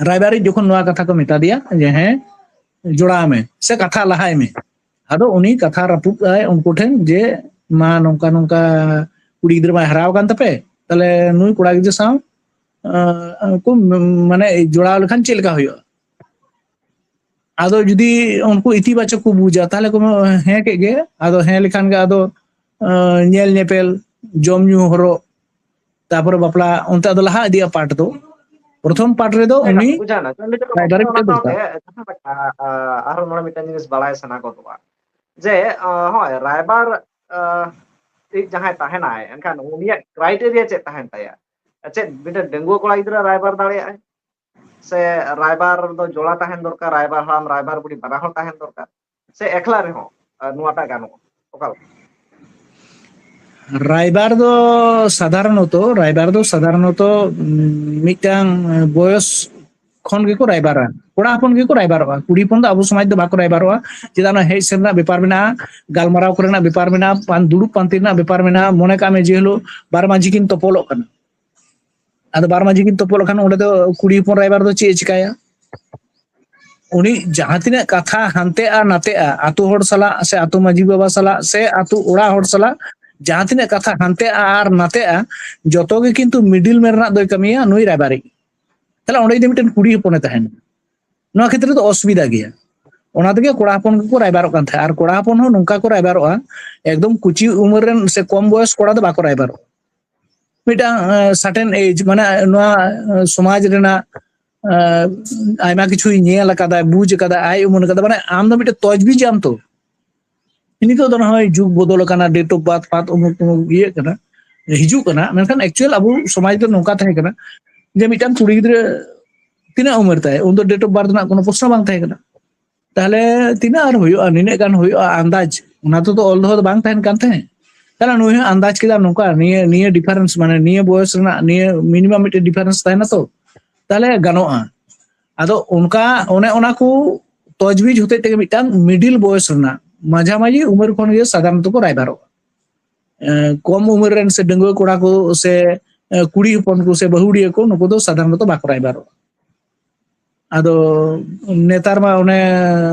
ᱨᱟᱭᱵᱟᱨᱤᱡ ᱡᱚᱠᱷᱚᱱ ᱱᱚᱣᱟ ᱠᱟᱛᱷᱟ ᱠᱚ ᱢᱮᱛᱟ ᱫᱮᱭᱟ ᱡᱮ, "ᱦᱮᱸ, ᱡᱚᱲᱟᱣ ᱢᱮ ᱥᱮ ᱠᱟᱛᱷᱟ ᱞᱟᱦᱟᱭ ᱢᱮ", ᱟᱫᱚ ᱩᱱᱤ ᱠᱟᱛᱷᱟ ᱨᱟᱹᱯᱩᱫ ᱟᱭ ᱩᱱᱠᱩ ᱴᱷᱮᱱ ᱡᱮ, "ᱢᱟ, ᱱᱚᱝᱠᱟ ᱱᱚᱝᱠᱟ ᱠᱩᱲᱤ ᱜᱤᱫᱽᱨᱟᱹ ᱢᱟᱭ ᱦᱟᱨᱟ ᱟᱠᱟᱱ ᱛᱟᱯᱮ, ᱛᱟᱦᱞᱮ ᱱᱩᱭ ᱠᱚᱲᱟ ᱜᱤᱫᱽᱨᱟᱹ ᱥᱟᱶ ᱟᱸ, ᱠᱚ ᱢᱟᱱᱮ ᱡᱚᱲᱟᱣ ᱞᱮᱠᱷᱟᱱ ᱪᱮᱫ ᱞᱮᱠᱟ ᱦᱩᱭᱩᱜᱼᱟ?" ᱟᱫᱚ ᱡᱩᱫᱤ ᱩᱱᱠᱩ ᱤᱛᱤᱵᱟᱪᱚᱠ ᱠᱚ ᱵᱩᱡᱟ, ᱛᱟᱦᱞᱮ ᱠᱚ ᱦᱮᱸ ᱠᱮᱫ ᱜᱮ᱾ ᱟᱫᱚ ᱦᱮᱸ ᱞᱮᱠᱷᱟᱱ ᱜᱮ ᱟᱫᱚ ᱟᱸ, ᱧᱮᱞ ᱧᱮᱯᱮᱞ, ᱡᱚᱢ ᱧᱩ, ᱦᱚᱨᱚᱜ, ᱛᱟᱯᱚᱨᱮ ᱵᱟᱯᱞᱟ, ᱚᱱᱛᱮ ᱟᱫᱚ ᱞᱟᱦᱟ ᱤᱫᱤᱜᱼᱟ ᱯᱟᱴ ᱫᱚ᱾ ᱯᱨᱚᱛᱷᱚᱢ ᱯᱟᱴ ᱨᱮᱫᱚ ᱦᱮᱸ, ᱩᱱᱤ ᱠᱟᱠᱩ ᱡᱟᱦᱟᱱᱟ, ᱛᱚ ᱱᱤᱛᱚᱜ ᱨᱟᱭᱵᱟᱨᱤᱡ ᱚᱱᱟ ᱢᱤᱫᱴᱮᱱ ᱫᱚᱨᱠᱟᱨ᱾ ᱥᱟᱶᱛᱮ ᱡᱟᱦᱟᱸ ᱞᱮᱠᱟ, ᱟ, ᱟᱨᱦᱚᱸ ᱱᱚᱰᱮ ᱢᱤᱫᱴᱟᱝ ᱡᱤᱱᱤᱥ ᱵᱟᱲᱟᱭ ᱥᱟᱱᱟ ᱜᱚᱫᱚᱜᱼᱟ ᱡᱮ, ᱟ, ᱦᱳᱭ, ᱨᱟᱭᱵᱟᱨ, ᱟ, ᱤᱡ ᱡᱟᱦᱟᱸᱭ ᱛᱟᱦᱮᱱᱟᱭ, ᱮᱱᱠᱷᱟᱱ ᱩᱱᱤᱭᱟᱜ criteria ᱪᱮᱫ ᱛᱟᱦᱮᱱ ᱛᱟᱭᱟ? ᱪᱮᱫ ᱢᱤᱫᱴᱮᱱ ᱰᱟᱺᱜᱩᱣᱟᱹ ᱠᱚᱲᱟ ᱜᱤᱫᱽᱨᱟᱹ ᱨᱟᱭᱵᱟᱨ ᱫᱟᱲᱮᱭᱟᱜᱼᱟᱭ? ᱥᱮ ᱨᱟᱭᱵᱟᱨ ᱫᱚ ᱡᱚᱲᱟ ᱛᱟᱦᱮᱱ ᱫᱚᱨᱠᱟᱨ, ᱨᱟᱭᱵᱟᱨ ᱦᱟᱲᱟᱢ, ᱨᱟᱭᱵᱟᱨ ᱵᱩᱰᱷᱤ ᱵᱟᱱᱟ ᱦᱚᱲ ᱛᱟᱦᱮᱱ ᱫᱚᱨᱠᱟᱨ? ᱥᱮ ᱮᱠᱞᱟ ᱨᱮᱦᱚᱸ, ᱟ, ᱱᱚᱣᱟᱴᱟᱜ ᱜᱟᱱᱚᱜᱼᱟ? ᱚᱠᱟ ᱞᱮᱠᱟ? ᱨᱟᱭᱵᱟᱨ ᱫᱚ ᱥᱟᱫᱷᱟᱨᱚᱱᱚᱛᱚ, ᱨᱟᱭᱵᱟᱨ ᱫᱚ ᱥᱟᱫᱷᱟᱨᱚᱱᱚᱛᱚ, ᱩᱢ, ᱢᱤᱫᱴᱟᱝ, ᱮ, ᱵᱚᱭᱚᱥ ᱠᱷᱚᱱ ᱜᱮᱠᱚ ᱨᱟᱭᱵᱟᱨᱟ᱾ ᱠᱚᱲᱟ ᱦᱚᱯᱚᱱ ᱜᱮᱠᱚ ᱨᱟᱭᱵᱟᱨᱚᱜᱼᱟ, ᱠᱩᱲᱤ ᱦᱚᱯᱚᱱ ᱫᱚ ᱟᱵᱚ ᱥᱚᱢᱟᱡᱽ ᱫᱚ ᱵᱟᱠᱚ ᱨᱟᱭᱵᱟᱨᱚᱜᱼᱟ᱾ ᱪᱮᱫᱟᱜ? ᱚᱱᱟ ᱦᱮᱡ ᱥᱮᱱ ᱨᱮᱱᱟᱜ ᱵᱮᱯᱟᱨ ᱢᱮᱱᱟᱜᱼᱟ, ᱜᱟᱞᱢᱟᱨᱟᱣ ᱠᱚᱨᱮᱱᱟᱜ ᱵᱮᱯᱟᱨ ᱢᱮᱱᱟᱜᱼᱟ, ᱯᱟᱱ-, ᱫᱩᱲᱩᱵ ᱯᱟᱱᱛᱮ ᱨᱮᱱᱟᱜ ᱵᱮᱯᱟᱨ ᱢᱮᱱᱟᱜᱼᱟ᱾ ᱢᱚᱱᱮ ᱠᱟᱜ ᱢᱮ ᱡᱮ ᱦᱤᱞᱳᱜ ᱵᱟᱨ ᱢᱟᱺᱡᱷᱤ ᱠᱤᱱ ᱛᱚᱯᱚᱞᱚᱜ ᱠᱟᱱᱟ, ᱟᱫᱚ ᱵᱟᱨ ᱢᱟᱺᱡᱷᱤ ᱠᱤᱱ ᱛᱚᱯᱚᱞᱚᱜ ᱠᱷᱟᱱ ᱚᱸᱰᱮ ᱫᱚ ᱠᱩᱲᱤ ᱦᱚᱯᱚᱱ ᱨᱟᱭᱵᱟᱨ ᱫᱚ ᱪᱮᱫ ᱮ ᱪᱤᱠᱟᱹᱭᱟ? ᱩᱱᱤ ᱡᱟᱦᱟᱸ ᱛᱤᱱᱟᱹᱜ ᱠᱟᱛᱷᱟ ᱦᱟᱱᱛᱮᱜᱼᱟ ᱱᱟᱛᱮᱜᱼᱟ, ᱟᱛᱳ ᱦᱚᱲ ᱥᱟᱞᱟᱜ ᱥᱮ ᱟᱛᱳ ᱢᱟᱺᱡᱷᱤ ᱵᱟᱵᱟ ᱥᱟᱞᱟᱜ ᱥᱮ ᱟᱛᱳ ᱚᱲᱟᱜ ᱦᱚᱲ ᱥᱟᱞᱟᱜ, ᱡᱟᱦᱟᱸ ᱛᱤᱱᱟᱹᱜ ᱠᱟᱛᱷᱟ ᱦᱟᱱᱛᱮᱜᱼᱟ ᱟᱨ ᱱᱟᱛᱮᱜᱼᱟ, ᱡᱚᱛᱚ ᱜᱮ ᱠᱤᱱᱛᱩ middle man ᱨᱮᱱᱟᱜ ᱫᱚᱭ ᱠᱟᱹᱢᱤᱭᱟ ᱱᱩᱭ ᱨᱟᱭᱵᱟᱨᱤᱡ᱾ ᱛᱟᱦᱞᱮ ᱚᱸᱰᱮ ᱡᱩᱫᱤ ᱢᱤᱫᱴᱮᱱ ᱠᱩᱲᱤ ᱦᱚᱯᱚᱱᱮ ᱛᱟᱦᱮᱱᱟ, ᱱᱚᱣᱟ ᱠᱷᱮᱛᱨᱮ ᱫᱚ ᱚᱥᱩᱵᱤᱫᱷᱟ ᱜᱮᱭᱟ᱾ ᱚᱱᱟ ᱛᱮᱜᱮ ᱠᱚᱲᱟ ᱦᱚᱯᱚᱱ ᱜᱮᱠᱚ ᱨᱟᱭᱵᱟᱨᱚᱜ ᱠᱟᱱ ᱛᱟᱦᱮᱸᱫ᱾ ᱟᱨ ᱠᱚᱲᱟ ᱦᱚᱯᱚᱱ ᱦᱚᱸ ᱱᱚᱝᱠᱟ ᱠᱚ ᱨᱟᱭᱵᱟᱨᱚᱜᱼᱟ, ᱮᱠᱫᱚᱢ ᱠᱩᱪᱤ ᱩᱢᱮᱨ ᱨᱮᱱ ᱥᱮ ᱠᱚᱢ ᱵᱚᱭᱚᱥ ᱠᱚᱲᱟ ᱫᱚ ᱵᱟᱠᱚ ᱨᱟᱭᱵᱟᱨᱚᱜᱼᱟ᱾ ᱢᱤᱫᱴᱟᱝ, ᱮ, certain age, ᱢᱟᱱᱮ ᱱᱚᱣᱟ, ᱮ, ᱥᱚᱢᱟᱡᱽ ᱨᱮᱱᱟᱜ ᱟᱭᱢᱟ ᱠᱤᱪᱷᱩᱭ ᱧᱮᱞ ᱟᱠᱟᱫᱟ, ᱵᱩᱡᱽ ᱟᱠᱟᱫᱟ, ᱟᱭ ᱩᱢᱟᱹᱱ ᱟᱠᱟᱫᱟ, ᱢᱟᱱᱮ ᱟᱢ ᱫᱚ ᱢᱤᱫᱴᱮᱱ ᱛᱚᱡᱽᱵᱤᱡᱽ ᱟᱢ ᱛᱚ᱾ ᱱᱤᱛᱚᱜ ᱫᱚ ᱱᱚᱜᱼᱚᱭ ᱡᱩᱜᱽ ᱵᱚᱫᱚᱞ ᱟᱠᱟᱱᱟ, date of birth ᱯᱟᱛ ᱩᱢᱩᱠ ᱩᱢᱩᱠ ᱤᱭᱟᱹᱜ ᱠᱟᱱᱟ, ᱦᱤᱡᱩᱜ ᱠᱟᱱᱟ, ᱢᱮᱱᱠᱷᱟᱱ actual ᱟᱵᱚ ᱥᱚᱢᱟᱡᱽ ᱫᱚ ᱱᱚᱝᱠᱟ ᱛᱟᱦᱮᱸ ᱠᱟᱱᱟ ᱡᱮ ᱢᱤᱫᱴᱟᱝ ᱠᱩᱲᱤ ᱜᱤᱫᱽᱨᱟᱹ ᱛᱤᱱᱟᱹᱜ ᱩᱢᱮᱨ ᱛᱟᱭ, ᱩᱱ ᱫᱚ date of birth ᱨᱮᱱᱟᱜ ᱠᱳᱱᱳ ᱯᱨᱚᱥᱱᱚ ᱵᱟᱝ ᱛᱟᱦᱮᱸ ᱠᱟᱱᱟ᱾ ᱛᱟᱦᱞᱮ ᱛᱤᱱᱟᱹᱜ ᱟᱨ ᱦᱩᱭᱩᱜᱼᱟ, ᱱᱤᱱᱟᱹᱜ ᱜᱟᱱ ᱦᱩᱭᱩᱜᱼᱟ ᱟᱱᱫᱟᱡᱽ, ᱚᱱᱟ ᱛᱮᱫᱚ ᱚᱞ ᱫᱚᱦᱚ ᱫᱚ ᱵᱟᱝ ᱛᱟᱦᱮᱱ ᱠᱟᱱ ᱛᱟᱦᱮᱸᱫ᱾ ᱛᱟᱦᱞᱮ ᱱᱩᱭ ᱦᱚᱸ ᱟᱱᱫᱟᱡᱽ ᱠᱮᱫᱟ ᱱᱚᱝᱠᱟ, ᱱᱤᱭᱟᱹ ᱱᱤᱭᱟᱹ difference, ᱢᱟᱱᱮ ᱱᱤᱭᱟᱹ ᱵᱚᱭᱚᱥ ᱨᱮᱱᱟᱜ ᱱᱤᱭᱟᱹ minimum ᱢᱤᱫᱴᱮᱱ difference ᱛᱟᱦᱮᱱᱟ ᱛᱚ, ᱛᱟᱦᱞᱮ ᱜᱟᱱᱚᱜᱼᱟ᱾ ᱟᱫᱚ ᱚᱱᱠᱟ ᱚᱱᱮ ᱚᱱᱟ ᱠᱚ ᱛᱚᱡᱽᱵᱤᱡᱽ ᱦᱚᱛᱮᱡ ᱛᱮᱜᱮ ᱢᱤᱫᱴᱟᱝ middle ᱵᱚᱭᱚᱥ ᱨᱮᱱᱟᱜ ᱢᱟᱡᱷᱟᱢᱟᱡᱷᱤ ᱩᱢᱮᱨ ᱠᱷᱚᱱ ᱜᱮ ᱥᱟᱫᱷᱟᱨᱚᱱᱛᱚ ᱠᱚ ᱨᱟᱭᱵᱟᱨᱚᱜᱼᱟ᱾ ᱮᱸ, ᱠᱚᱢ ᱩᱢᱮᱨ ᱨᱮᱱ ᱥᱮ ᱰᱟᱺᱜᱩᱣᱟᱹ ᱠᱚᱲᱟ ᱠᱚ ᱥᱮ, ᱮᱸ, ᱠᱩᱲᱤ ᱦᱚᱯᱚᱱ ᱠᱚ ᱥᱮ ᱵᱟᱹᱦᱩᱲᱤᱭᱟᱹ ᱠᱚ, ᱱᱩᱠᱩ ᱫᱚ ᱥᱟᱫᱷᱟᱨᱚᱱᱛᱚ ᱵᱟᱠᱚ ᱨᱟᱭᱵᱟᱨᱚᱜᱼᱟ᱾ ᱟᱫᱚ ᱱᱮᱛᱟᱨ ᱢᱟ ᱚᱱᱮ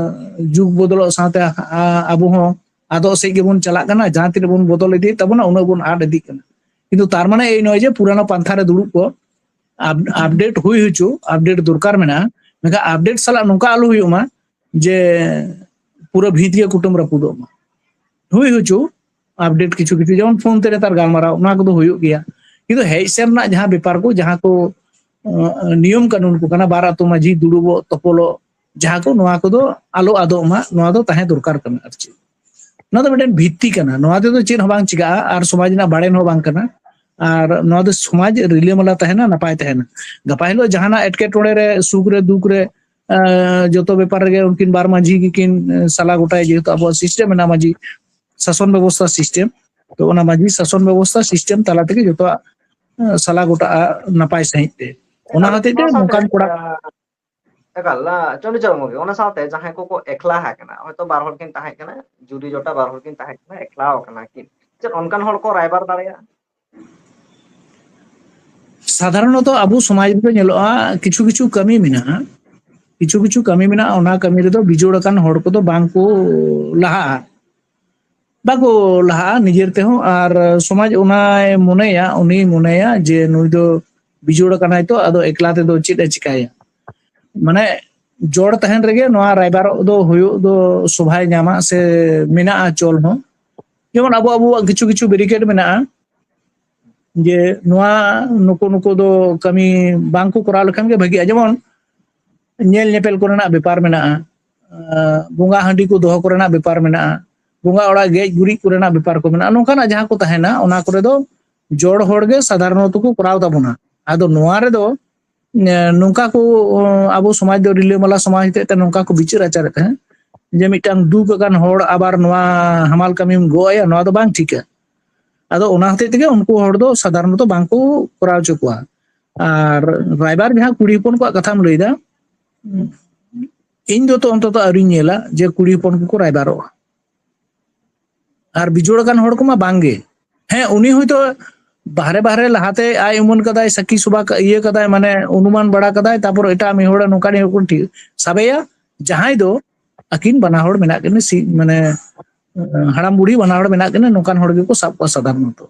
ᱡᱩᱜᱽ ᱵᱚᱫᱚᱞᱚᱜ ᱥᱟᱶᱛᱮ ᱟ-, ᱟᱵᱚ ᱦᱚᱸ ᱟᱫᱚᱜ ᱥᱮᱫ ᱜᱮᱵᱚᱱ ᱪᱟᱞᱟᱜ ᱠᱟᱱᱟ᱾ ᱡᱟᱦᱟᱸ ᱛᱤᱱᱟᱹᱜ ᱵᱚᱱ ᱵᱚᱫᱚᱞ ᱤᱫᱤᱭᱮᱫ ᱛᱟᱵᱚᱱᱟ, ᱩᱱᱟᱹᱜ ᱵᱚᱱ ᱟᱫ ᱤᱫᱤᱜ ᱠᱟᱱᱟ᱾ ᱠᱤᱱᱛᱩ ᱛᱟᱨ ᱢᱟᱱᱮ ᱮᱭ ᱱᱚᱭ ᱡᱮ ᱯᱩᱨᱟᱱᱟ ᱯᱟᱱᱛᱷᱟ ᱨᱮ ᱫᱩᱲᱩᱵ ᱠᱚ, ᱟᱯ-, update ᱦᱩᱭ ᱦᱚᱪᱚ, update ᱫᱚᱨᱠᱟᱨ ᱢᱮᱱᱟᱜᱼᱟ, ᱢᱮᱱᱠᱷᱟᱱ update ᱥᱟᱞᱟᱜ ᱱᱚᱝᱠᱟ ᱟᱞᱚ ᱦᱩᱭᱩᱜ ᱢᱟ ᱡᱮ ᱯᱩᱨᱟᱹ ᱵᱷᱤᱛ ᱜᱮ ᱠᱩᱴᱟᱹᱢ ᱨᱟᱹᱯᱩᱫᱚᱜ ᱢᱟ᱾ ᱦᱩᱭ ᱦᱚᱪᱚ, update ᱠᱤᱪᱷᱩ ᱠᱤᱪᱷᱩ, ᱡᱮᱢᱚᱱ ᱯᱷᱳᱱ ᱛᱮ ᱱᱮᱛᱟᱨ ᱜᱟᱞᱢᱟᱨᱟᱣ, ᱚᱱᱟ ᱠᱚᱫᱚ ᱦᱩᱭᱩᱜ ᱜᱮᱭᱟ, ᱠᱤᱱᱛᱩ ᱦᱮᱡ ᱥᱮᱱ ᱨᱮᱱᱟᱜ ᱡᱟᱦᱟᱸ ᱵᱮᱯᱟᱨ ᱠᱚ, ᱡᱟᱦᱟᱸ ᱠᱚ, ᱟᱸ, ᱱᱤᱭᱚᱢ ᱠᱟᱹᱱᱩᱱ ᱠᱚ ᱠᱟᱱᱟ, ᱵᱟᱨ ᱟᱹᱛᱩ ᱢᱟᱹᱡᱷᱤ ᱫᱩᱲᱩᱵᱚᱜ, ᱛᱚᱯᱚᱞᱚᱜ, ᱡᱟᱦᱟᱸ ᱠᱚ, ᱱᱚᱣᱟ ᱠᱚᱫᱚ ᱟᱞᱚ ᱟᱫᱚᱜ ᱢᱟ, ᱱᱚᱣᱟ ᱫᱚ ᱛᱟᱦᱮᱸ ᱫᱚᱨᱠᱟᱨ ᱠᱟᱱᱟ ᱟᱨ ᱪᱮᱫ᱾ ᱱᱚᱣᱟ ᱫᱚ ᱢᱤᱫᱴᱮᱱ ᱵᱷᱤᱛᱛᱤ ᱠᱟᱱᱟ, ᱱᱚᱣᱟ ᱛᱮᱫᱚ ᱪᱮᱫ ᱦᱚᱸ ᱵᱟᱝ ᱪᱤᱠᱟᱹᱜᱼᱟ ᱟᱨ ᱥᱚᱢᱟᱡᱽ ᱨᱮᱱᱟᱜ ᱵᱟᱲᱮᱱ ᱦᱚᱸ ᱵᱟᱝ ᱠᱟᱱᱟ᱾ ᱟᱨ ᱱᱚᱣᱟ ᱫᱚ ᱥᱚᱢᱟᱡᱽ ᱨᱤᱞᱟᱹᱢᱟᱞᱟ ᱛᱟᱦᱮᱱᱟ, ᱱᱟᱯᱟᱭ ᱛᱟᱦᱮᱱᱟ᱾ ᱜᱟᱯᱟ ᱦᱤᱞᱳᱜ ᱡᱟᱦᱟᱱᱟᱜ ᱮᱴᱠᱮᱴᱚᱬᱮ ᱨᱮ, ᱥᱩᱠ ᱨᱮ, ᱫᱩᱠ ᱨᱮ, ᱟᱸ, ᱡᱚᱛᱚ ᱵᱮᱯᱟᱨ ᱨᱮᱜᱮ ᱩᱱᱠᱤᱱ ᱵᱟᱨ ᱢᱟᱹᱡᱷᱤ ᱜᱮᱠᱤᱱ, ᱟᱸ, ᱥᱟᱞᱟ ᱜᱚᱴᱟᱭᱟ, ᱡᱮᱦᱮᱛᱩ ᱟᱵᱚᱣᱟᱜ system ᱢᱮᱱᱟᱜᱼᱟ ᱢᱟᱹᱡᱷᱤ ᱥᱟᱥᱚᱱ ᱵᱮᱵᱚᱥᱛᱷᱟ system᱾ ᱛᱚ ᱚᱱᱟ ᱢᱟᱹᱡᱷᱤ ᱥᱟᱥᱚᱱ ᱵᱮᱵᱚᱥᱛᱷᱟ system ᱛᱟᱞᱟ ᱛᱮᱜᱮ ᱡᱚᱛᱚᱣᱟᱜ, ᱟᱸ, ᱥᱟᱞᱟ ᱜᱚᱴᱟᱜᱼᱟ ᱱᱟᱯᱟᱭ ᱥᱟᱺᱦᱤᱡ ᱛᱮ᱾ ᱚᱱᱟ ᱮᱠᱟᱞ, ᱦᱚᱛᱮᱡ ᱛᱮ ᱚᱱᱟ ᱥᱟᱶᱛᱮ, ᱱᱚᱝᱠᱟᱱ ᱠᱚᱲᱟ ᱟᱸ, ᱮᱠᱟᱞ, ᱟᱸ, ᱪᱚᱱᱰᱤᱪᱚᱨ ᱜᱚᱢᱠᱮ, ᱚᱱᱟ ᱥᱟᱶᱛᱮ ᱡᱟᱦᱟᱸᱭ ᱠᱚᱠᱚ ᱮᱠᱞᱟ ᱟᱠᱟᱱᱟ, ᱦᱚᱭᱛᱚ ᱵᱟᱨ ᱦᱚᱲ ᱠᱤᱱ ᱛᱟᱦᱮᱸ ᱠᱟᱱᱟ, ᱡᱩᱨᱤ ᱡᱚᱴᱟ ᱵᱟᱨ ᱦᱚᱲ ᱠᱤᱱ ᱛᱟᱦᱮᱸ ᱠᱟᱱᱟ, ᱮᱠᱞᱟ ᱟᱠᱟᱱᱟ ᱠᱤᱱ, ᱪᱮᱫ ᱚᱱᱠᱟᱱ ᱦᱚᱲ ᱠᱚ ᱨᱟᱭᱵᱟᱨ ᱫᱟᱲᱮᱭᱟᱜᱼᱟ? ᱥᱟᱫᱷᱟᱨᱚᱱᱚᱛᱚ ᱟᱵᱚ ᱥᱚᱢᱟᱡᱽ ᱨᱮᱫᱚ ᱧᱮᱞᱚᱜᱼᱟ, ᱠᱤᱪᱷᱩ ᱠᱤᱪᱷᱩ ᱠᱟᱹᱢᱤ ᱢᱮᱱᱟᱜᱼᱟ, ᱠᱤᱪᱷᱩ ᱠᱤᱪᱷᱩ ᱠᱟᱹᱢᱤ ᱢᱮᱱᱟᱜᱼᱟ, ᱚᱱᱟ ᱠᱟᱹᱢᱤ ᱨᱮᱫᱚ ᱵᱤᱡᱳᱲ ᱟᱠᱟᱱ ᱦᱚᱲ ᱠᱚᱫᱚ ᱵᱟᱝ ᱠᱚ ᱞᱟᱦᱟᱜᱼᱟ, ᱵᱟᱠᱚ ᱞᱟᱦᱟᱜᱼᱟ ᱱᱤᱡᱮᱨ ᱛᱮᱦᱚᱸ, ᱟᱨ ᱥᱚᱢᱟᱡᱽ ᱚᱱᱟᱭ ᱢᱚᱱᱮᱭᱟ, ᱩᱱᱤᱭ ᱢᱚᱱᱮᱭᱟ ᱡᱮ ᱱᱩᱭ ᱫᱚ ᱵᱤᱡᱳᱲ ᱟᱠᱟᱱᱟᱭ ᱛᱚ, ᱟᱫᱚ ᱮᱠᱞᱟ ᱛᱮᱫᱚ ᱪᱮᱫ ᱮ ᱪᱤᱠᱟᱭᱟ? ᱢᱟᱱᱮ ᱡᱚᱲ ᱛᱟᱦᱮᱱ ᱨᱮᱜᱮ ᱱᱚᱣᱟ ᱨᱟᱭᱵᱟᱨᱚᱜ ᱫᱚ ᱦᱩᱭᱩᱜ ᱫᱚ ᱥᱚᱵᱷᱟᱭ ᱧᱟᱢᱟ ᱥᱮ ᱢᱮᱱᱟᱜᱼᱟ ᱪᱚᱞ ᱦᱚᱸ᱾ ᱡᱮᱢᱚᱱ ᱟᱵᱚ ᱟᱵᱚᱣᱟᱜ ᱠᱤᱪᱷᱩ ᱠᱤᱪᱷᱩ ᱵᱮᱨᱤᱠᱮᱰ ᱢᱮᱱᱟᱜᱼᱟ, ᱡᱮ ᱱᱚᱣᱟ ᱱᱩᱠᱩ ᱱᱩᱠᱩ ᱫᱚ ᱠᱟᱹᱢᱤ ᱵᱟᱝ ᱠᱚ ᱠᱚᱨᱟᱣ ᱞᱮᱠᱷᱟᱱ ᱜᱮ ᱵᱷᱟᱹᱜᱤᱜᱼᱟ᱾ ᱡᱮᱢᱚᱱ ᱧᱮᱞ ᱧᱮᱯᱮᱞ ᱠᱚᱨᱮᱱᱟᱜ ᱵᱮᱯᱟᱨ ᱢᱮᱱᱟᱜᱼᱟ, ᱟᱸ, ᱵᱚᱸᱜᱟ ᱦᱟᱺᱰᱤ ᱠᱚ ᱫᱚᱦᱚ ᱠᱚᱨᱮᱱᱟᱜ ᱵᱮᱯᱟᱨ ᱢᱮᱱᱟᱜᱼᱟ, ᱵᱚᱸᱜᱟ ᱚᱲᱟᱜ ᱜᱮᱡ ᱜᱩᱨᱤᱡ ᱠᱚᱨᱮᱱᱟᱜ ᱵᱮᱯᱟᱨ ᱠᱚ ᱢᱮᱱᱟᱜᱼᱟ, ᱱᱚᱝᱠᱟᱱᱟᱜ ᱡᱟᱦᱟᱸ ᱠᱚ ᱛᱟᱦᱮᱱᱟ, ᱚᱱᱟ ᱠᱚᱨᱮ ᱫᱚ ᱡᱚᱲ ᱦᱚᱲ ᱜᱮ ᱥᱟᱫᱷᱟᱨᱚᱱᱚᱛᱚ ᱠᱚ ᱠᱚᱨᱟᱣ ᱛᱟᱵᱚᱱᱟ᱾ ᱟᱫᱚ ᱱᱚᱣᱟ ᱨᱮᱫᱚ, ᱮ, ᱱᱚᱝᱠᱟ ᱠᱚ, ᱟᱵᱚ ᱥᱚᱢᱟᱡᱽ ᱫᱚ ᱨᱤᱞᱟᱹᱢᱟᱞᱟ ᱥᱚᱢᱟᱡᱽ ᱦᱚᱛᱮᱡ ᱛᱮ ᱱᱚᱝᱠᱟ ᱠᱚ ᱵᱤᱪᱟᱹᱨ ᱟᱪᱟᱨᱮᱫ ᱛᱟᱦᱮᱸᱫ ᱡᱮ ᱢᱤᱫᱴᱟᱝ ᱫᱩᱠ ᱟᱠᱟᱱ ᱦᱚᱲ ᱟᱵᱟᱨ ᱱᱚᱣᱟ ᱦᱟᱢᱟᱞ ᱠᱟᱹᱢᱤᱢ ᱜᱚᱜ ᱟᱭᱟ, ᱱᱚᱣᱟ ᱫᱚ ᱵᱟᱝ ᱴᱷᱤᱠᱟ᱾ ᱟᱫᱚ ᱚᱱᱟ ᱦᱚᱛᱮᱡ ᱛᱮᱜᱮ ᱩᱱᱠᱩ ᱦᱚᱲ ᱫᱚ ᱥᱟᱫᱷᱟᱨᱚᱱᱚᱛᱚ ᱵᱟᱝ ᱠᱚ ᱠᱚᱨᱟᱣ ᱦᱚᱪᱚ ᱠᱚᱣᱟ᱾ ᱟᱨ ᱨᱟᱭᱵᱟᱨ ᱡᱟᱦᱟᱸ ᱠᱩᱲᱤ ᱦᱚᱯᱚᱱ ᱠᱚᱣᱟᱜ ᱠᱟᱛᱷᱟᱢ ᱞᱟᱹᱭᱫᱟ, ᱤᱧ ᱫᱚ ᱛᱚ ᱚᱱᱛᱚᱛᱚ ᱟᱹᱣᱨᱤᱧ ᱧᱮᱞᱟ ᱡᱮ ᱠᱩᱲᱤ ᱦᱚᱯᱚᱱ ᱠᱚᱠᱚ ᱨᱟᱭᱵᱟᱨᱚᱜᱼᱟ᱾ ᱟᱨ ᱵᱤᱡᱳᱲ ᱟᱠᱟᱱ ᱦᱚᱲ ᱠᱚᱢᱟ ᱵᱟᱝᱜᱮ᱾ ᱦᱮᱸ, ᱩᱱᱤ ᱦᱚᱭᱛᱳ ᱵᱟᱦᱨᱮ ᱵᱟᱦᱨᱮ ᱞᱟᱦᱟᱛᱮ ᱟᱭ ᱩᱢᱟᱹᱱ ᱠᱟᱫᱟᱭ, ᱥᱟᱹᱠᱷᱤ ᱥᱚᱵᱷᱟ ᱠᱟ-, ᱤᱭᱟᱹ ᱠᱟᱫᱟᱭ, ᱢᱟᱱᱮ ᱚᱱᱩᱢᱟᱱ ᱵᱟᱲᱟ ᱠᱟᱫᱟᱭ, ᱛᱟᱯᱚᱨ ᱮᱴᱟᱜ ᱢᱤᱫ ᱦᱚᱲ ᱱᱚᱝᱠᱟᱱ ᱦᱚᱲ ᱠᱚ ᱴᱷᱤᱠ ᱥᱟᱵᱮᱭᱟ, ᱡᱟᱦᱟᱸᱭ ᱫᱚ ᱟᱹᱠᱤᱱ ᱵᱟᱱᱟ ᱦᱚᱲ ᱢᱮᱱᱟᱜ ᱠᱤᱱᱟ, ᱥᱤ-, ᱢᱟᱱᱮ ᱦᱟᱲᱟᱢ ᱵᱩᱲᱦᱤ ᱵᱟᱱᱟ ᱦᱚᱲ ᱢᱮᱱᱟᱜ ᱠᱤᱱᱟ, ᱱᱚᱝᱠᱟᱱ ᱦᱚᱲ ᱜᱮᱠᱚ ᱥᱟᱵ ᱠᱚᱣᱟ ᱥᱟᱫᱷᱟᱨᱚᱱᱚᱛᱚ᱾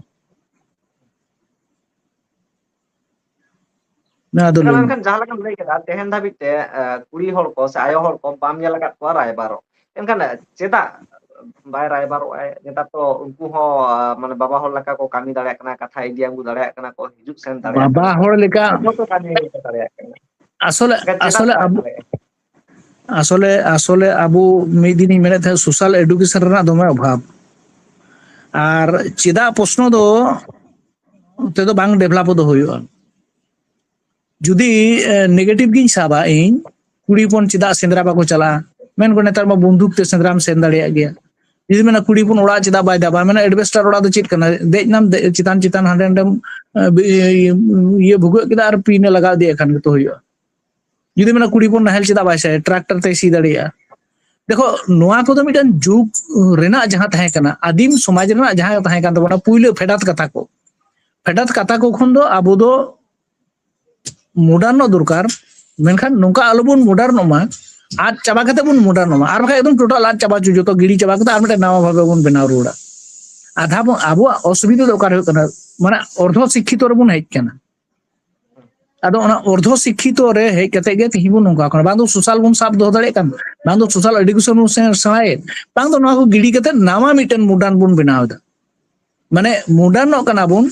ᱱᱚᱣᱟ ᱫᱚ ᱞᱟᱹᱭ ᱢᱮ᱾ ᱢᱮᱱᱠᱷᱟᱱ ᱡᱟᱦᱟᱸ ᱞᱮᱠᱟᱢ ᱞᱟᱹᱭ ᱠᱮᱫᱟ, ᱛᱮᱦᱮᱧ ᱫᱷᱟᱹᱵᱤᱡ ᱛᱮ, ᱮ, ᱠᱩᱲᱤ ᱦᱚᱲ ᱠᱚ ᱥᱮ ᱟᱭᱳ ᱦᱚᱲ ᱠᱚ ᱵᱟᱢ ᱧᱮᱞ ᱟᱠᱟᱫ ᱠᱚᱣᱟ ᱨᱟᱭᱵᱟᱨᱚᱜ᱾ ᱮᱱᱠᱷᱟᱱ ᱪᱮᱫᱟᱜ ᱵᱟᱭ ᱨᱟᱭᱵᱟᱨᱚᱜ ᱟᱭ? ᱱᱮᱛᱟᱨ ᱛᱚ ᱩᱱᱠᱩ ᱦᱚᱸ, ᱟ, ᱢᱟᱱᱮ ᱵᱟᱵᱟ ᱦᱚᱲ ᱞᱮᱠᱟ ᱠᱚ ᱠᱟᱹᱢᱤ ᱫᱟᱲᱮᱭᱟᱜ ᱠᱟᱱᱟ, ᱠᱟᱛᱷᱟ ᱤᱫᱤ ᱟᱹᱜᱩ ᱫᱟᱲᱮᱭᱟᱜ ᱠᱟᱱᱟ ᱠᱚ, ᱦᱤᱡᱩᱜ ᱥᱮᱱ ᱫᱟᱲᱮᱭᱟᱜ ᱵᱟᱵᱟ ᱠᱟᱱᱟ ᱠᱚ᱾ ᱦᱚᱲ ᱞᱮᱠᱟ ᱡᱚᱛᱚ ᱠᱟᱹᱢᱤ ᱜᱮᱠᱚ ᱫᱟᱲᱮᱭᱟᱜ ᱠᱟᱱᱟ᱾ ᱟᱥᱚᱞᱮ, ᱮᱱᱠᱷᱟᱱ ᱪᱮᱫᱟᱜ ᱟᱥᱚᱞᱮ ᱵᱟᱭ ᱟᱵᱚ, ᱫᱟᱲᱮᱭᱟᱜ ᱠᱟᱱᱟ? ᱟᱥᱚᱞᱮ, ᱟᱥᱚᱞᱮ ᱟᱵᱚ ᱢᱤᱫ ᱫᱤᱱᱤᱧ ᱢᱮᱱᱮᱫ ᱛᱟᱦᱮᱸᱫ social education ᱨᱮᱱᱟᱜ ᱫᱚᱢᱮ ᱚᱵᱷᱟᱵᱽ᱾ ᱟᱨ ᱪᱮᱫᱟᱜ ᱯᱨᱚᱥᱱᱚ ᱫᱚ ᱚᱱᱛᱮ ᱫᱚ ᱵᱟᱝ develop ᱫᱚ ᱦᱩᱭᱩᱜᱼᱟ᱾ ᱡᱩᱫᱤ, ᱮ, negative ᱜᱤᱧ ᱥᱟᱵᱟ ᱤᱧ, ᱠᱩᱲᱤ ᱦᱚᱯᱚᱱ ᱪᱮᱫᱟᱜ ᱥᱮᱸᱫᱽᱨᱟ ᱵᱟᱠᱚ ᱪᱟᱞᱟᱜᱼᱟ? ᱢᱮᱱ ᱠᱚ ᱱᱮᱛᱟᱨ ᱢᱟ ᱵᱚᱱᱫᱷᱩᱠ ᱛᱮ ᱥᱮᱸᱫᱽᱨᱟᱢ ᱥᱮᱱ ᱫᱟᱲᱮᱭᱟᱜ ᱜᱮᱭᱟ᱾ ᱡᱩᱫᱤ ᱢᱮᱱᱟ ᱠᱩᱲᱤ ᱦᱚᱯᱚᱱ ᱚᱲᱟᱜ ᱪᱮᱫᱟᱜ ᱵᱟᱭ ᱫᱟᱵᱟ? ᱢᱮᱱᱟ ᱮᱰᱵᱮᱥᱴᱟᱨ ᱚᱲᱟᱜ ᱫᱚ ᱪᱮᱫ ᱠᱟᱱᱟ? ᱫᱮᱡ ᱱᱟᱢ ᱫᱮ-, ᱪᱮᱛᱟᱱ ᱪᱮᱛᱟᱱ ᱦᱟᱸᱰᱮ ᱱᱟᱰᱮᱢ, ᱮ, ᱵᱤ-, ᱤᱭᱟᱹ, ᱤᱭᱟᱹ ᱵᱷᱩᱜᱟᱹᱜ ᱠᱮᱫᱟ ᱟᱨ ᱯᱤᱱ ᱮ ᱞᱟᱜᱟᱣ ᱤᱫᱤᱭᱟᱜ ᱠᱷᱟᱱ ᱜᱮᱛᱚ ᱦᱩᱭᱩᱜᱼᱟ᱾ ᱡᱩᱫᱤ ᱢᱮᱱᱟ ᱠᱩᱲᱤ ᱦᱚᱯᱚᱱ ᱱᱟᱦᱮᱞ ᱪᱮᱫᱟᱜ ᱵᱟᱭ ᱥᱟᱭᱟ? ᱴᱨᱟᱠᱴᱟᱨ ᱛᱮᱭ ᱥᱤ ᱫᱟᱲᱮᱭᱟᱜᱼᱟ᱾ ᱫᱮᱠᱷᱚ, ᱱᱚᱣᱟ ᱠᱚᱫᱚ ᱢᱤᱫᱴᱟᱝ ᱡᱩᱜᱽ ᱨᱮᱱᱟᱜ ᱡᱟᱦᱟᱸ ᱛᱟᱦᱮᱸ ᱠᱟᱱᱟ, ᱟᱹᱫᱤᱢ ᱥᱚᱢᱟᱡᱽ ᱨᱮᱱᱟᱜ ᱡᱟᱦᱟᱸ ᱛᱟᱦᱮᱸ ᱠᱟᱱ ᱛᱟᱵᱚᱱᱟ, ᱯᱩᱭᱞᱟᱹ ᱯᱷᱮᱰᱟᱛ ᱠᱟᱛᱷᱟ ᱠᱚ, ᱯᱷᱮᱰᱟᱛ ᱠᱟᱛᱷᱟ ᱠᱚ ᱠᱷᱚᱱ ᱫᱚ ᱟᱵᱚ ᱫᱚ ᱢᱚᱰᱟᱨᱱᱚᱜ ᱫᱚᱨᱠᱟᱨ, ᱢᱮᱱᱠᱷᱟᱱ ᱱᱚᱝᱠᱟ ᱟᱞᱚᱵᱚᱱ ᱢᱚᱰᱟᱨᱱᱚᱜ ᱢᱟ, ᱟᱫ ᱪᱟᱵᱟ ᱠᱟᱛᱮ ᱵᱚᱱ ᱢᱚᱰᱟᱨᱱᱚᱜ ᱢᱟ, ᱟᱨ ᱵᱟᱠᱷᱟᱡ ᱮᱠᱫᱚᱢ ᱴᱳᱴᱟᱞ ᱟᱫ ᱪᱟᱵᱟ ᱦᱚᱪᱚ, ᱡᱚᱛᱚ ᱜᱤᱰᱤ ᱪᱟᱵᱟ ᱠᱟᱛᱮ ᱟᱨ ᱢᱤᱫᱴᱮᱱ ᱱᱟᱣᱟ ᱵᱷᱟᱵᱮ ᱵᱚᱱ ᱵᱮᱱᱟᱣ ᱨᱩᱣᱟᱹᱲᱟ᱾ ᱟᱫᱷᱟ ᱵᱚᱱ, ᱟᱵᱚᱣᱟᱜ ᱚᱥᱩᱵᱤᱫᱷᱟ ᱫᱚ ᱚᱠᱟᱨᱮ ᱦᱩᱭᱩᱜ ᱠᱟᱱᱟ? ᱢᱟᱱᱮ ᱚᱨᱫᱷᱚ ᱥᱤᱠᱠᱷᱤᱛᱚ ᱨᱮᱵᱚᱱ ᱦᱮᱡ ᱠᱟᱱᱟ᱾ ᱟᱫᱚ ᱚᱱᱟ ᱚᱨᱫᱷᱚ ᱥᱤᱠᱠᱷᱤᱛᱚ ᱨᱮ ᱦᱮᱡ ᱠᱟᱛᱮ ᱜᱮ ᱛᱤᱦᱤᱧ ᱵᱚᱱ ᱱᱚᱝᱠᱟ ᱠᱟᱱᱟ, ᱵᱟᱝ ᱫᱚ social ᱵᱚᱱ ᱥᱟᱵ ᱫᱚᱦᱚ ᱫᱟᱲᱮᱭᱟᱜ ᱠᱟᱱ, ᱵᱟᱝ ᱫᱚ social education ᱵᱚᱱ ᱥᱮ-, ᱥᱮᱬᱟᱭᱮᱫ, ᱵᱟᱝ ᱫᱚ ᱱᱚᱣᱟ ᱠᱚ ᱜᱤᱰᱤ ᱠᱟᱛᱮ ᱱᱟᱣᱟ ᱢᱤᱫᱴᱮᱱ ᱢᱚᱰᱟᱨᱱ ᱵᱚᱱ ᱵᱮᱱᱟᱣ ᱮᱫᱟ᱾ ᱢᱟᱱᱮ ᱢᱚᱰᱟᱨᱱᱚᱜ ᱠᱟᱱᱟ ᱵᱚᱱ,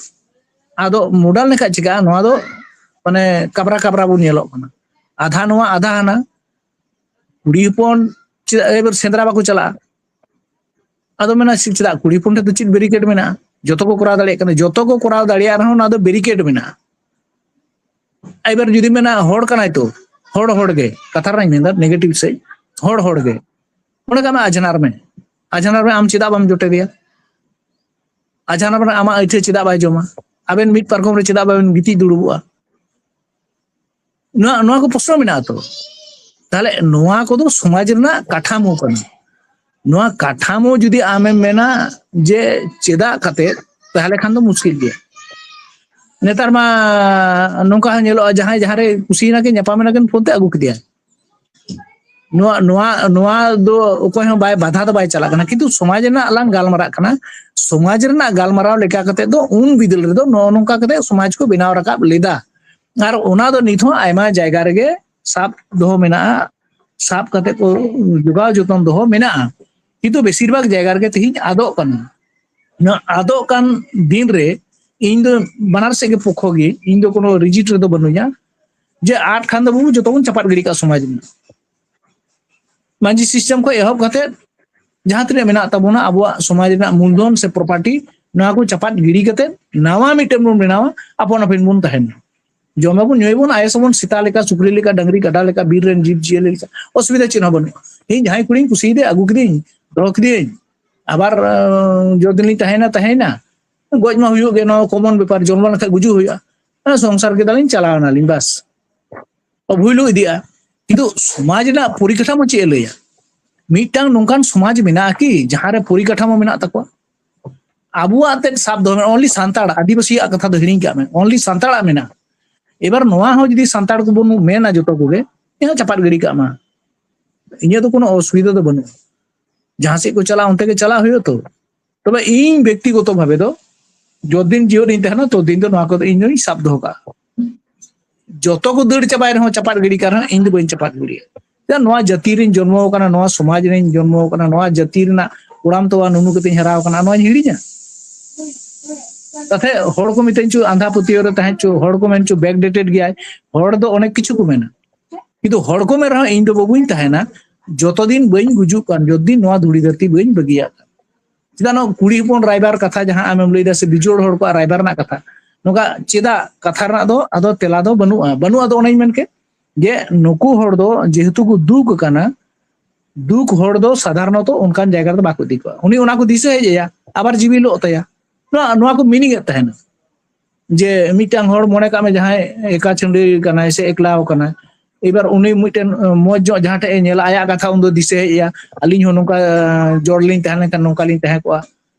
ᱟᱫᱚ ᱢᱚᱰᱟᱨᱱ ᱞᱮᱠᱷᱟᱡ ᱪᱤᱠᱟᱹᱜᱼᱟ? ᱱᱚᱣᱟ ᱫᱚ ᱢᱟᱱᱮ ᱠᱟᱵᱽᱨᱟ ᱠᱟᱵᱽᱨᱟ ᱵᱚᱱ ᱧᱮᱞᱚᱜ ᱠᱟᱱᱟ, ᱟᱫᱷᱟ ᱱᱚᱣᱟ ᱟᱫᱷᱟ ᱦᱟᱱᱟ᱾ ᱠᱩᱲᱤ ᱦᱚᱯᱚᱱ ᱪᱮᱫᱟᱜ ᱮᱵᱟᱨ ᱥᱮᱸᱫᱽᱨᱟ ᱵᱟᱠᱚ ᱪᱟᱞᱟᱜᱼᱟ? ᱟᱫᱚ ᱢᱮᱱᱟ ᱪᱮᱫ, ᱪᱮᱫᱟᱜ ᱠᱩᱲᱤ ᱦᱚᱯᱚᱱ ᱴᱷᱮᱱ ᱫᱚ ᱪᱮᱫ ᱵᱮᱨᱤᱠᱮᱰ ᱢᱮᱱᱟᱜᱼᱟ? ᱡᱚᱛᱚ ᱠᱚ ᱠᱚᱨᱟᱣ ᱫᱟᱲᱮᱭᱟᱜ ᱠᱟᱱᱟ, ᱡᱚᱛᱚ ᱠᱚ ᱠᱚᱨᱟᱣ ᱫᱟᱲᱮᱭᱟᱜ ᱨᱮᱦᱚᱸ ᱚᱱᱟ ᱫᱚ ᱵᱮᱨᱤᱠᱮᱰ ᱢᱮᱱᱟᱜᱼᱟ᱾ ᱮᱵᱟᱨ ᱡᱩᱫᱤ ᱢᱮᱱᱟ ᱦᱚᱲ ᱠᱟᱱᱟᱭ ᱛᱚ, ᱦᱚᱲ ᱦᱚᱲ ᱜᱮ, ᱠᱟᱛᱷᱟ ᱨᱮᱱᱟᱜ ᱤᱧ ᱢᱮᱱᱫᱟ ᱱᱮᱜᱮᱴᱤᱵᱷ ᱥᱮᱫ, ᱦᱚᱲ ᱦᱚᱲ ᱜᱮ᱾ ᱚᱸᱰᱮ ᱠᱟᱜ ᱢᱮ ᱟᱡᱷᱱᱟᱨ ᱢᱮ, ᱟᱡᱷᱱᱟᱨ ᱢᱮ, ᱟᱢ ᱪᱮᱫᱟᱜ ᱵᱟᱢ ᱡᱚᱴᱮᱫᱮᱭᱟ? ᱟᱡᱷᱱᱟᱨ ᱢᱮ, ᱟᱢᱟᱜ ᱟᱹᱭᱴᱷᱟᱹ ᱪᱮᱫᱟᱜ ᱵᱟᱭ ᱡᱚᱢᱟ? ᱟᱵᱮᱱ ᱢᱤᱫ ᱯᱟᱨᱠᱚᱢ ᱨᱮ ᱪᱮᱫᱟᱜ ᱵᱟᱵᱮᱱ ᱜᱤᱛᱤᱡ ᱫᱩᱲᱩᱵᱚᱜᱼᱟ? ᱱᱚᱣᱟ, ᱱᱚᱣᱟ ᱠᱚ ᱯᱨᱚᱥᱱᱚ ᱢᱮᱱᱟᱜᱼᱟ ᱛᱚ᱾ ᱛᱟᱦᱞᱮ ᱱᱚᱣᱟ ᱠᱚᱫᱚ ᱥᱚᱢᱟᱡᱽ ᱨᱮᱱᱟᱜ ᱠᱟᱴᱷᱟᱢᱳ ᱠᱟᱱᱟ᱾ ᱱᱚᱣᱟ ᱠᱟᱴᱷᱟᱢᱳ ᱡᱩᱫᱤ ᱟᱢᱮᱢ ᱢᱮᱱᱟ ᱡᱮ ᱪᱮᱫᱟᱜ ᱠᱟᱛᱮ, ᱛᱟᱦᱞᱮ ᱠᱷᱟᱱ ᱫᱚ ᱢᱩᱥᱠᱤᱞ ᱜᱮᱭᱟ᱾ ᱱᱮᱛᱟᱨ ᱢᱟ ᱱᱚᱝᱠᱟ ᱦᱚᱸ ᱧᱮᱞᱚᱜᱼᱟ, ᱡᱟᱦᱟᱸᱭ ᱡᱟᱦᱟᱸ ᱨᱮ ᱠᱩᱥᱤᱭᱮᱱᱟ ᱠᱤᱱ, ᱧᱟᱯᱟᱢᱮᱱᱟ ᱠᱤᱱ, ᱯᱷᱳᱱ ᱛᱮ ᱟᱹᱜᱩ ᱠᱮᱫᱮᱭᱟ᱾ ᱱᱚᱣᱟ, ᱱᱚᱣᱟ, ᱱᱚᱣᱟ ᱫᱚ ᱚᱠᱚᱭ ᱦᱚᱸ ᱵᱟᱭ, ᱵᱟᱫᱷᱟ ᱫᱚ ᱵᱟᱭ ᱪᱟᱞᱟᱜ ᱠᱟᱱᱟ, ᱠᱤᱱᱛᱩ ᱥᱚᱢᱟᱡᱽ ᱨᱮᱱᱟᱜ ᱞᱟᱝ ᱜᱟᱞᱢᱟᱨᱟᱜ ᱠᱟᱱᱟ᱾ ᱥᱚᱢᱟᱡᱽ ᱨᱮᱱᱟᱜ ᱜᱟᱞᱢᱟᱨᱟᱣ ᱞᱮᱠᱟ ᱠᱟᱛᱮ ᱫᱚ ᱩᱱ ᱵᱤᱫᱟᱹᱞ ᱨᱮᱫᱚ ᱱᱚᱜᱼᱚ ᱱᱚᱝᱠᱟ ᱠᱟᱛᱮ ᱥᱚᱢᱟᱡᱽ ᱠᱚ ᱵᱮᱱᱟᱣ ᱨᱟᱠᱟᱵ ᱞᱮᱫᱟ᱾ ᱟᱨ ᱚᱱᱟ ᱫᱚ ᱱᱤᱛ ᱦᱚᱸ ᱟᱭᱢᱟ ᱡᱟᱭᱜᱟ ᱨᱮᱜᱮ ᱥᱟᱵ ᱫᱚᱦᱚ ᱢᱮᱱᱟᱜᱼᱟ, ᱥᱟᱵ ᱠᱟᱛᱮ ᱠᱚ ᱡᱚᱜᱟᱣ ᱡᱚᱛᱚᱱ ᱫᱚᱦᱚ ᱢᱮᱱᱟᱜᱼᱟ᱾ ᱠᱤᱱᱛᱩ ᱵᱮᱥᱤᱨ ᱵᱷᱟᱜᱽ ᱡᱟᱭᱜᱟ ᱨᱮᱜᱮ ᱛᱮᱦᱮᱧ ᱟᱫᱚᱜ ᱠᱟᱱᱟ᱾ ᱱᱚᱣᱟ ᱟᱫᱚᱜ ᱠᱟᱱ ᱫᱤᱱ ᱨᱮ ᱤᱧ ᱫᱚ ᱵᱟᱱᱟᱨ ᱥᱮᱫ ᱜᱮ ᱯᱚᱠᱷᱚ ᱜᱮ, ᱤᱧ ᱫᱚ ᱠᱳᱱᱳ ᱨᱤᱡᱤᱴ ᱨᱮᱫᱚ ᱵᱟᱹᱱᱩᱧᱟ᱾ ᱡᱮ ᱟᱫ ᱠᱷᱟᱱ ᱫᱚ ᱵᱟᱹᱵᱩ ᱡᱚᱛᱚ ᱵᱚᱱ ᱪᱟᱯᱟᱫ ᱜᱤᱰᱤ ᱠᱟᱜ ᱥᱚᱢᱟᱡᱽ ᱨᱮᱱᱟᱜ᱾ ᱢᱟᱹᱡᱷᱤ ᱥᱤᱥᱴᱮᱢ ᱠᱷᱚᱱ ᱮᱦᱚᱵ ᱠᱟᱛᱮ ᱡᱟᱦᱟᱸ ᱛᱤᱱᱟᱹᱜ ᱢᱮᱱᱟᱜ ᱛᱟᱵᱚᱱᱟ ᱟᱵᱚᱣᱟᱜ ᱥᱚᱢᱟᱡᱽ ᱨᱮᱱᱟᱜ ᱢᱩᱞᱫᱷᱚᱱ ᱥᱮ ᱯᱨᱚᱯᱟᱨᱴᱤ, ᱱᱚᱣᱟ ᱠᱚ ᱪᱟᱯᱟᱫ ᱜᱤᱰᱤ ᱠᱟᱛᱮ ᱱᱟᱣᱟ ᱢᱤᱫᱴᱮᱱ ᱵᱚᱱ ᱵᱮᱱᱟᱣᱟ, ᱟᱯᱟᱱ ᱟᱹᱯᱤᱱ ᱵᱚᱱ ᱛᱟᱦᱮᱱᱟ᱾ ᱡᱚᱢᱟᱵᱚᱱ, ᱧᱩᱭᱟᱵᱚᱱ, ᱟᱭᱮᱥ ᱟᱵᱚᱱ, ᱥᱮᱛᱟ ᱞᱮᱠᱟ, ᱥᱩᱠᱨᱤ ᱞᱮᱠᱟ, ᱰᱟᱝᱨᱤ ᱠᱟᱰᱟ ᱞᱮᱠᱟ, ᱵᱤᱨ ᱨᱮᱱ ᱡᱤᱵᱽ ᱡᱤᱭᱟᱹᱞᱤ ᱞᱮᱠᱟ, ᱚᱥᱩᱵᱤᱫᱷᱟ ᱪᱮᱫ ᱦᱚᱸ ᱵᱟᱹᱱᱩᱜᱼᱟ᱾ ᱤᱧ ᱡᱟᱦᱟᱸᱭ ᱠᱩᱲᱤᱧ ᱠᱩᱥᱤᱭᱟᱫᱮᱭᱟ, ᱟᱹᱜᱩ ᱠᱮᱫᱮᱭᱟᱹᱧ, ᱫᱚᱦᱚ ᱠᱮᱫᱮᱭᱟᱹᱧ, ᱟᱵᱟᱨ ᱟᱸ, ᱡᱚᱛᱫᱤᱱ ᱞᱤᱧ ᱛᱟᱦᱮᱸᱭᱮᱱᱟ ᱛᱟᱦᱮᱸᱭᱮᱱᱟ, ᱜᱚᱡ ᱢᱟ ᱦᱩᱭᱩᱜ ᱜᱮ, ᱱᱚᱣᱟ ᱠᱚᱢᱚᱱ ᱵᱮᱯᱟᱨ, ᱡᱚᱱᱢᱚ ᱞᱮᱱᱠᱷᱟᱱ ᱜᱩᱡᱩᱜ ᱦᱩᱭᱩᱜᱼᱟ᱾ ᱦᱮᱸ, ᱥᱚᱝᱥᱟᱨ ᱠᱮᱫᱟᱞᱤᱧ, ᱪᱟᱞᱟᱣ ᱮᱱᱟᱞᱤᱧ, ᱵᱟᱥ᱾ ᱵᱷᱩᱭᱞᱩ ᱤᱫᱤᱜᱼᱟ᱾ ᱠᱤᱱᱛᱩ ᱥᱚᱢᱟᱡᱽ ᱨᱮᱱᱟᱜ ᱯᱚᱨᱤᱠᱟᱴᱷᱟᱢᱳ ᱪᱮᱫ ᱮ ᱞᱟᱹᱭᱟ? ᱢᱤᱫᱴᱟᱝ ᱱᱚᱝᱠᱟᱱ ᱥᱚᱢᱟᱡᱽ ᱢᱮᱱᱟᱜᱼᱟ ᱠᱤ ᱡᱟᱦᱟᱸᱨᱮ ᱯᱚᱨᱤᱠᱟᱴᱷᱟᱢᱳ ᱢᱮᱱᱟᱜ ᱛᱟᱠᱚᱣᱟ? ᱟᱵᱚᱣᱟᱜ ᱛᱮᱫ ᱥᱟᱵ ᱫᱚᱦᱚ ᱢᱮ, only ᱥᱟᱱᱛᱟᱲ, ᱟᱹᱫᱤᱵᱟᱹᱥᱤᱭᱟᱜ ᱠᱟᱛᱷᱟ ᱫᱚ ᱦᱤᱲᱤᱧ ᱠᱟᱜ ᱢᱮ, only ᱥᱟᱱᱛᱟᱲᱟᱜ ᱢᱮᱱᱟᱜᱼᱟ᱾ ᱮᱵᱟᱨ ᱱᱚᱣᱟ ᱦᱚᱸ ᱡᱩᱫᱤ ᱥᱟᱱᱛᱟᱲ ᱠᱚᱵᱚᱱ ᱢᱮᱱᱟ ᱡᱚᱛᱚ ᱠᱚᱜᱮ, ᱮᱱᱦᱚᱸ ᱪᱟᱯᱟᱫ ᱜᱤᱰᱤ ᱠᱟᱜ ᱢᱟ, ᱤᱧᱟᱹᱜ ᱫᱚ ᱠᱳᱱᱳ ᱚᱥᱩᱵᱤᱫᱷᱟ ᱫᱚ ᱵᱟᱹᱱᱩᱜᱼᱟ᱾ ᱡᱟᱦᱟᱸ ᱥᱮᱫ ᱠᱚ ᱪᱟᱞᱟᱜᱼᱟ, ᱚᱱᱛᱮ ᱜᱮ ᱪᱟᱞᱟᱜ ᱦᱩᱭᱩᱜᱼᱟ ᱛᱚ᱾ ᱛᱚᱵᱮ ᱤᱧ ᱵᱮᱠᱛᱤᱜᱚᱛᱚ ᱵᱷᱟᱵᱮ ᱫᱚ ᱡᱚᱛᱫᱤᱱ ᱡᱤᱭᱚᱱ ᱤᱧ ᱛᱟᱦᱮᱱᱟ, ᱛᱚᱛᱫᱤᱱ ᱫᱚ ᱱᱚᱣᱟ ᱠᱚᱫᱚ ᱤᱧ ᱫᱚᱧ ᱥᱟᱵ ᱫᱚᱦᱚ ᱠᱟᱜᱼᱟ᱾ ᱡᱚᱛᱚ ᱠᱚ ᱫᱟᱹᱲ ᱪᱟᱵᱟᱭ ᱨᱮᱦᱚᱸ, ᱪᱟᱯᱟᱫ ᱜᱤᱰᱤ ᱠᱟᱜ ᱨᱮᱦᱚᱸ, ᱤᱧ ᱫᱚ ᱵᱟᱹᱧ ᱪᱟᱯᱟᱫ ᱜᱤᱰᱤᱭᱟ᱾ ᱪᱮᱫᱟᱜ? ᱱᱚᱣᱟ ᱡᱟᱹᱛᱤ ᱨᱤᱧ ᱡᱚᱱᱢᱚ ᱟᱠᱟᱱᱟ, ᱱᱚᱣᱟ ᱥᱚᱢᱟᱡᱽ ᱨᱤᱧ ᱡᱚᱱᱢᱚ ᱟᱠᱟᱱᱟ, ᱱᱚᱣᱟ ᱡᱟᱹᱛᱤ ᱨᱮᱱᱟᱜ ᱠᱚᱲᱟᱢ ᱛᱚᱣᱟ ᱱᱩᱱᱩ ᱠᱟᱛᱮᱧ ᱦᱟᱨᱟ ᱟᱠᱟᱱᱟ, ᱱᱚᱣᱟᱧ ᱦᱤᱲᱤᱧᱟ? ᱛᱟᱛᱮ ᱦᱚᱲ ᱠᱚ ᱢᱤᱛᱟᱹᱧ ᱪᱚ ᱟᱸᱫᱷᱟ ᱯᱟᱹᱛᱭᱟᱹᱣ ᱨᱮ ᱛᱟᱦᱮᱸ ᱪᱚ, ᱦᱚᱲ ᱠᱚ ᱢᱮᱱ ᱪᱚ backdated ᱜᱮᱭᱟᱭ, ᱦᱚᱲ ᱫᱚ ᱚᱱᱮᱠ ᱠᱤᱪᱷᱩ ᱠᱚ ᱢᱮᱱᱟ᱾ ᱠᱤᱱᱛᱩ ᱦᱚᱲ ᱠᱚ ᱢᱮᱱ ᱨᱮᱦᱚᱸ ᱤᱧ ᱫᱚ ᱵᱟᱹᱵᱩᱧ ᱛᱟᱦᱮᱱᱟ, ᱡᱚᱛᱚ ᱫᱤᱱ ᱵᱟᱹᱧ ᱜᱩᱡᱩᱜ ᱠᱟᱱ, ᱡᱚᱛᱚ ᱫᱤᱱ ᱱᱚᱣᱟ ᱫᱷᱩᱲᱤ ᱫᱷᱟᱹᱨᱛᱤ ᱵᱟᱹᱧ ᱵᱟᱹᱜᱤᱭᱟᱜ ᱠᱟᱱ᱾ ᱪᱮᱫᱟᱜ ᱱᱚᱣᱟ ᱠᱩᱲᱤ ᱦᱚᱯᱚᱱ ᱨᱟᱭᱵᱟᱨ ᱠᱟᱛᱷᱟ ᱡᱟᱦᱟᱸ ᱟᱢᱮᱢ ᱞᱟᱹᱭᱫᱟ ᱥᱮ ᱵᱤᱡᱚᱲ ᱦᱚᱲ ᱠᱚᱣᱟᱜ ᱨᱟᱭᱵᱟᱨ ᱨᱮᱱᱟᱜ ᱠᱟᱛᱷᱟ, ᱱᱚᱝᱠᱟ ᱪᱮᱫᱟᱜ ᱠᱟᱛᱷᱟ ᱨᱮᱱᱟᱜ ᱫᱚ ᱟᱫᱚ ᱛᱮᱞᱟ ᱫᱚ ᱵᱟᱹᱱᱩᱜᱼᱟ, ᱵᱟᱹᱱᱩᱜᱼᱟ ᱫᱚ ᱚᱱᱟᱧ ᱢᱮᱱ ᱠᱮᱫ ᱡᱮ ᱱᱩᱠᱩ ᱦᱚᱲ ᱫᱚ ᱡᱮᱦᱮᱛᱩ ᱠᱚ ᱫᱩᱠ ᱟᱠᱟᱱᱟ, ᱫᱩᱠ ᱦᱚᱲ ᱫᱚ ᱥᱟᱫᱷᱟᱨᱚᱱᱚᱛᱚ ᱚᱱᱠᱟᱱ ᱡᱟᱭᱜᱟ ᱨᱮᱫᱚ ᱵᱟᱠᱚ ᱤᱫᱤ ᱠᱚᱣᱟ᱾ ᱩᱱᱤ ᱚᱱᱟ ᱠᱚ ᱫᱤᱥᱟᱹ ᱦᱮᱡ ᱟᱭᱟ, ᱟᱵᱟᱨ ᱡᱤᱣᱤ ᱞᱚᱜ ᱛᱟᱭᱟ᱾ ᱱᱚᱣᱟ, ᱱᱚᱣᱟ ᱠᱚ meaning ᱮᱫ ᱛᱟᱦᱮᱱᱟ᱾ ᱡᱮ ᱢᱤᱫᱴᱟᱝ ᱦᱚᱲ ᱢᱚᱱᱮ ᱠᱟᱜ ᱢᱮ ᱡᱟᱦᱟᱸᱭ ᱮᱠᱟ ᱪᱷᱟᱹᱰᱣᱤ ᱠᱟᱱᱟᱭ ᱥᱮ ᱮᱠᱞᱟᱣ ᱠᱟᱱᱟᱭ, ᱮᱵᱟᱨ ᱩᱱᱤ ᱢᱤᱫᱴᱮᱱ, ᱟᱸ, ᱢᱚᱡᱽ ᱧᱚᱜ ᱡᱟᱦᱟᱸ ᱴᱷᱮᱡ ᱮ ᱧᱮᱞᱟ, ᱟᱭᱟᱜ ᱠᱟᱛᱷᱟ ᱩᱱᱫᱚ ᱫᱤᱥᱟᱹ ᱦᱮᱡ ᱟᱭᱟ, "ᱟᱹᱞᱤᱧ ᱦᱚᱸ ᱱᱚᱝᱠᱟ, ᱟᱸ, ᱡᱚᱲ ᱞᱤᱧ ᱛᱟᱦᱮᱸ ᱞᱮᱱᱠᱷᱟᱱ ᱱᱚᱝᱠᱟ ᱞᱤᱧ ᱛᱟᱦᱮᱸ ᱠᱚᱜᱼᱟ,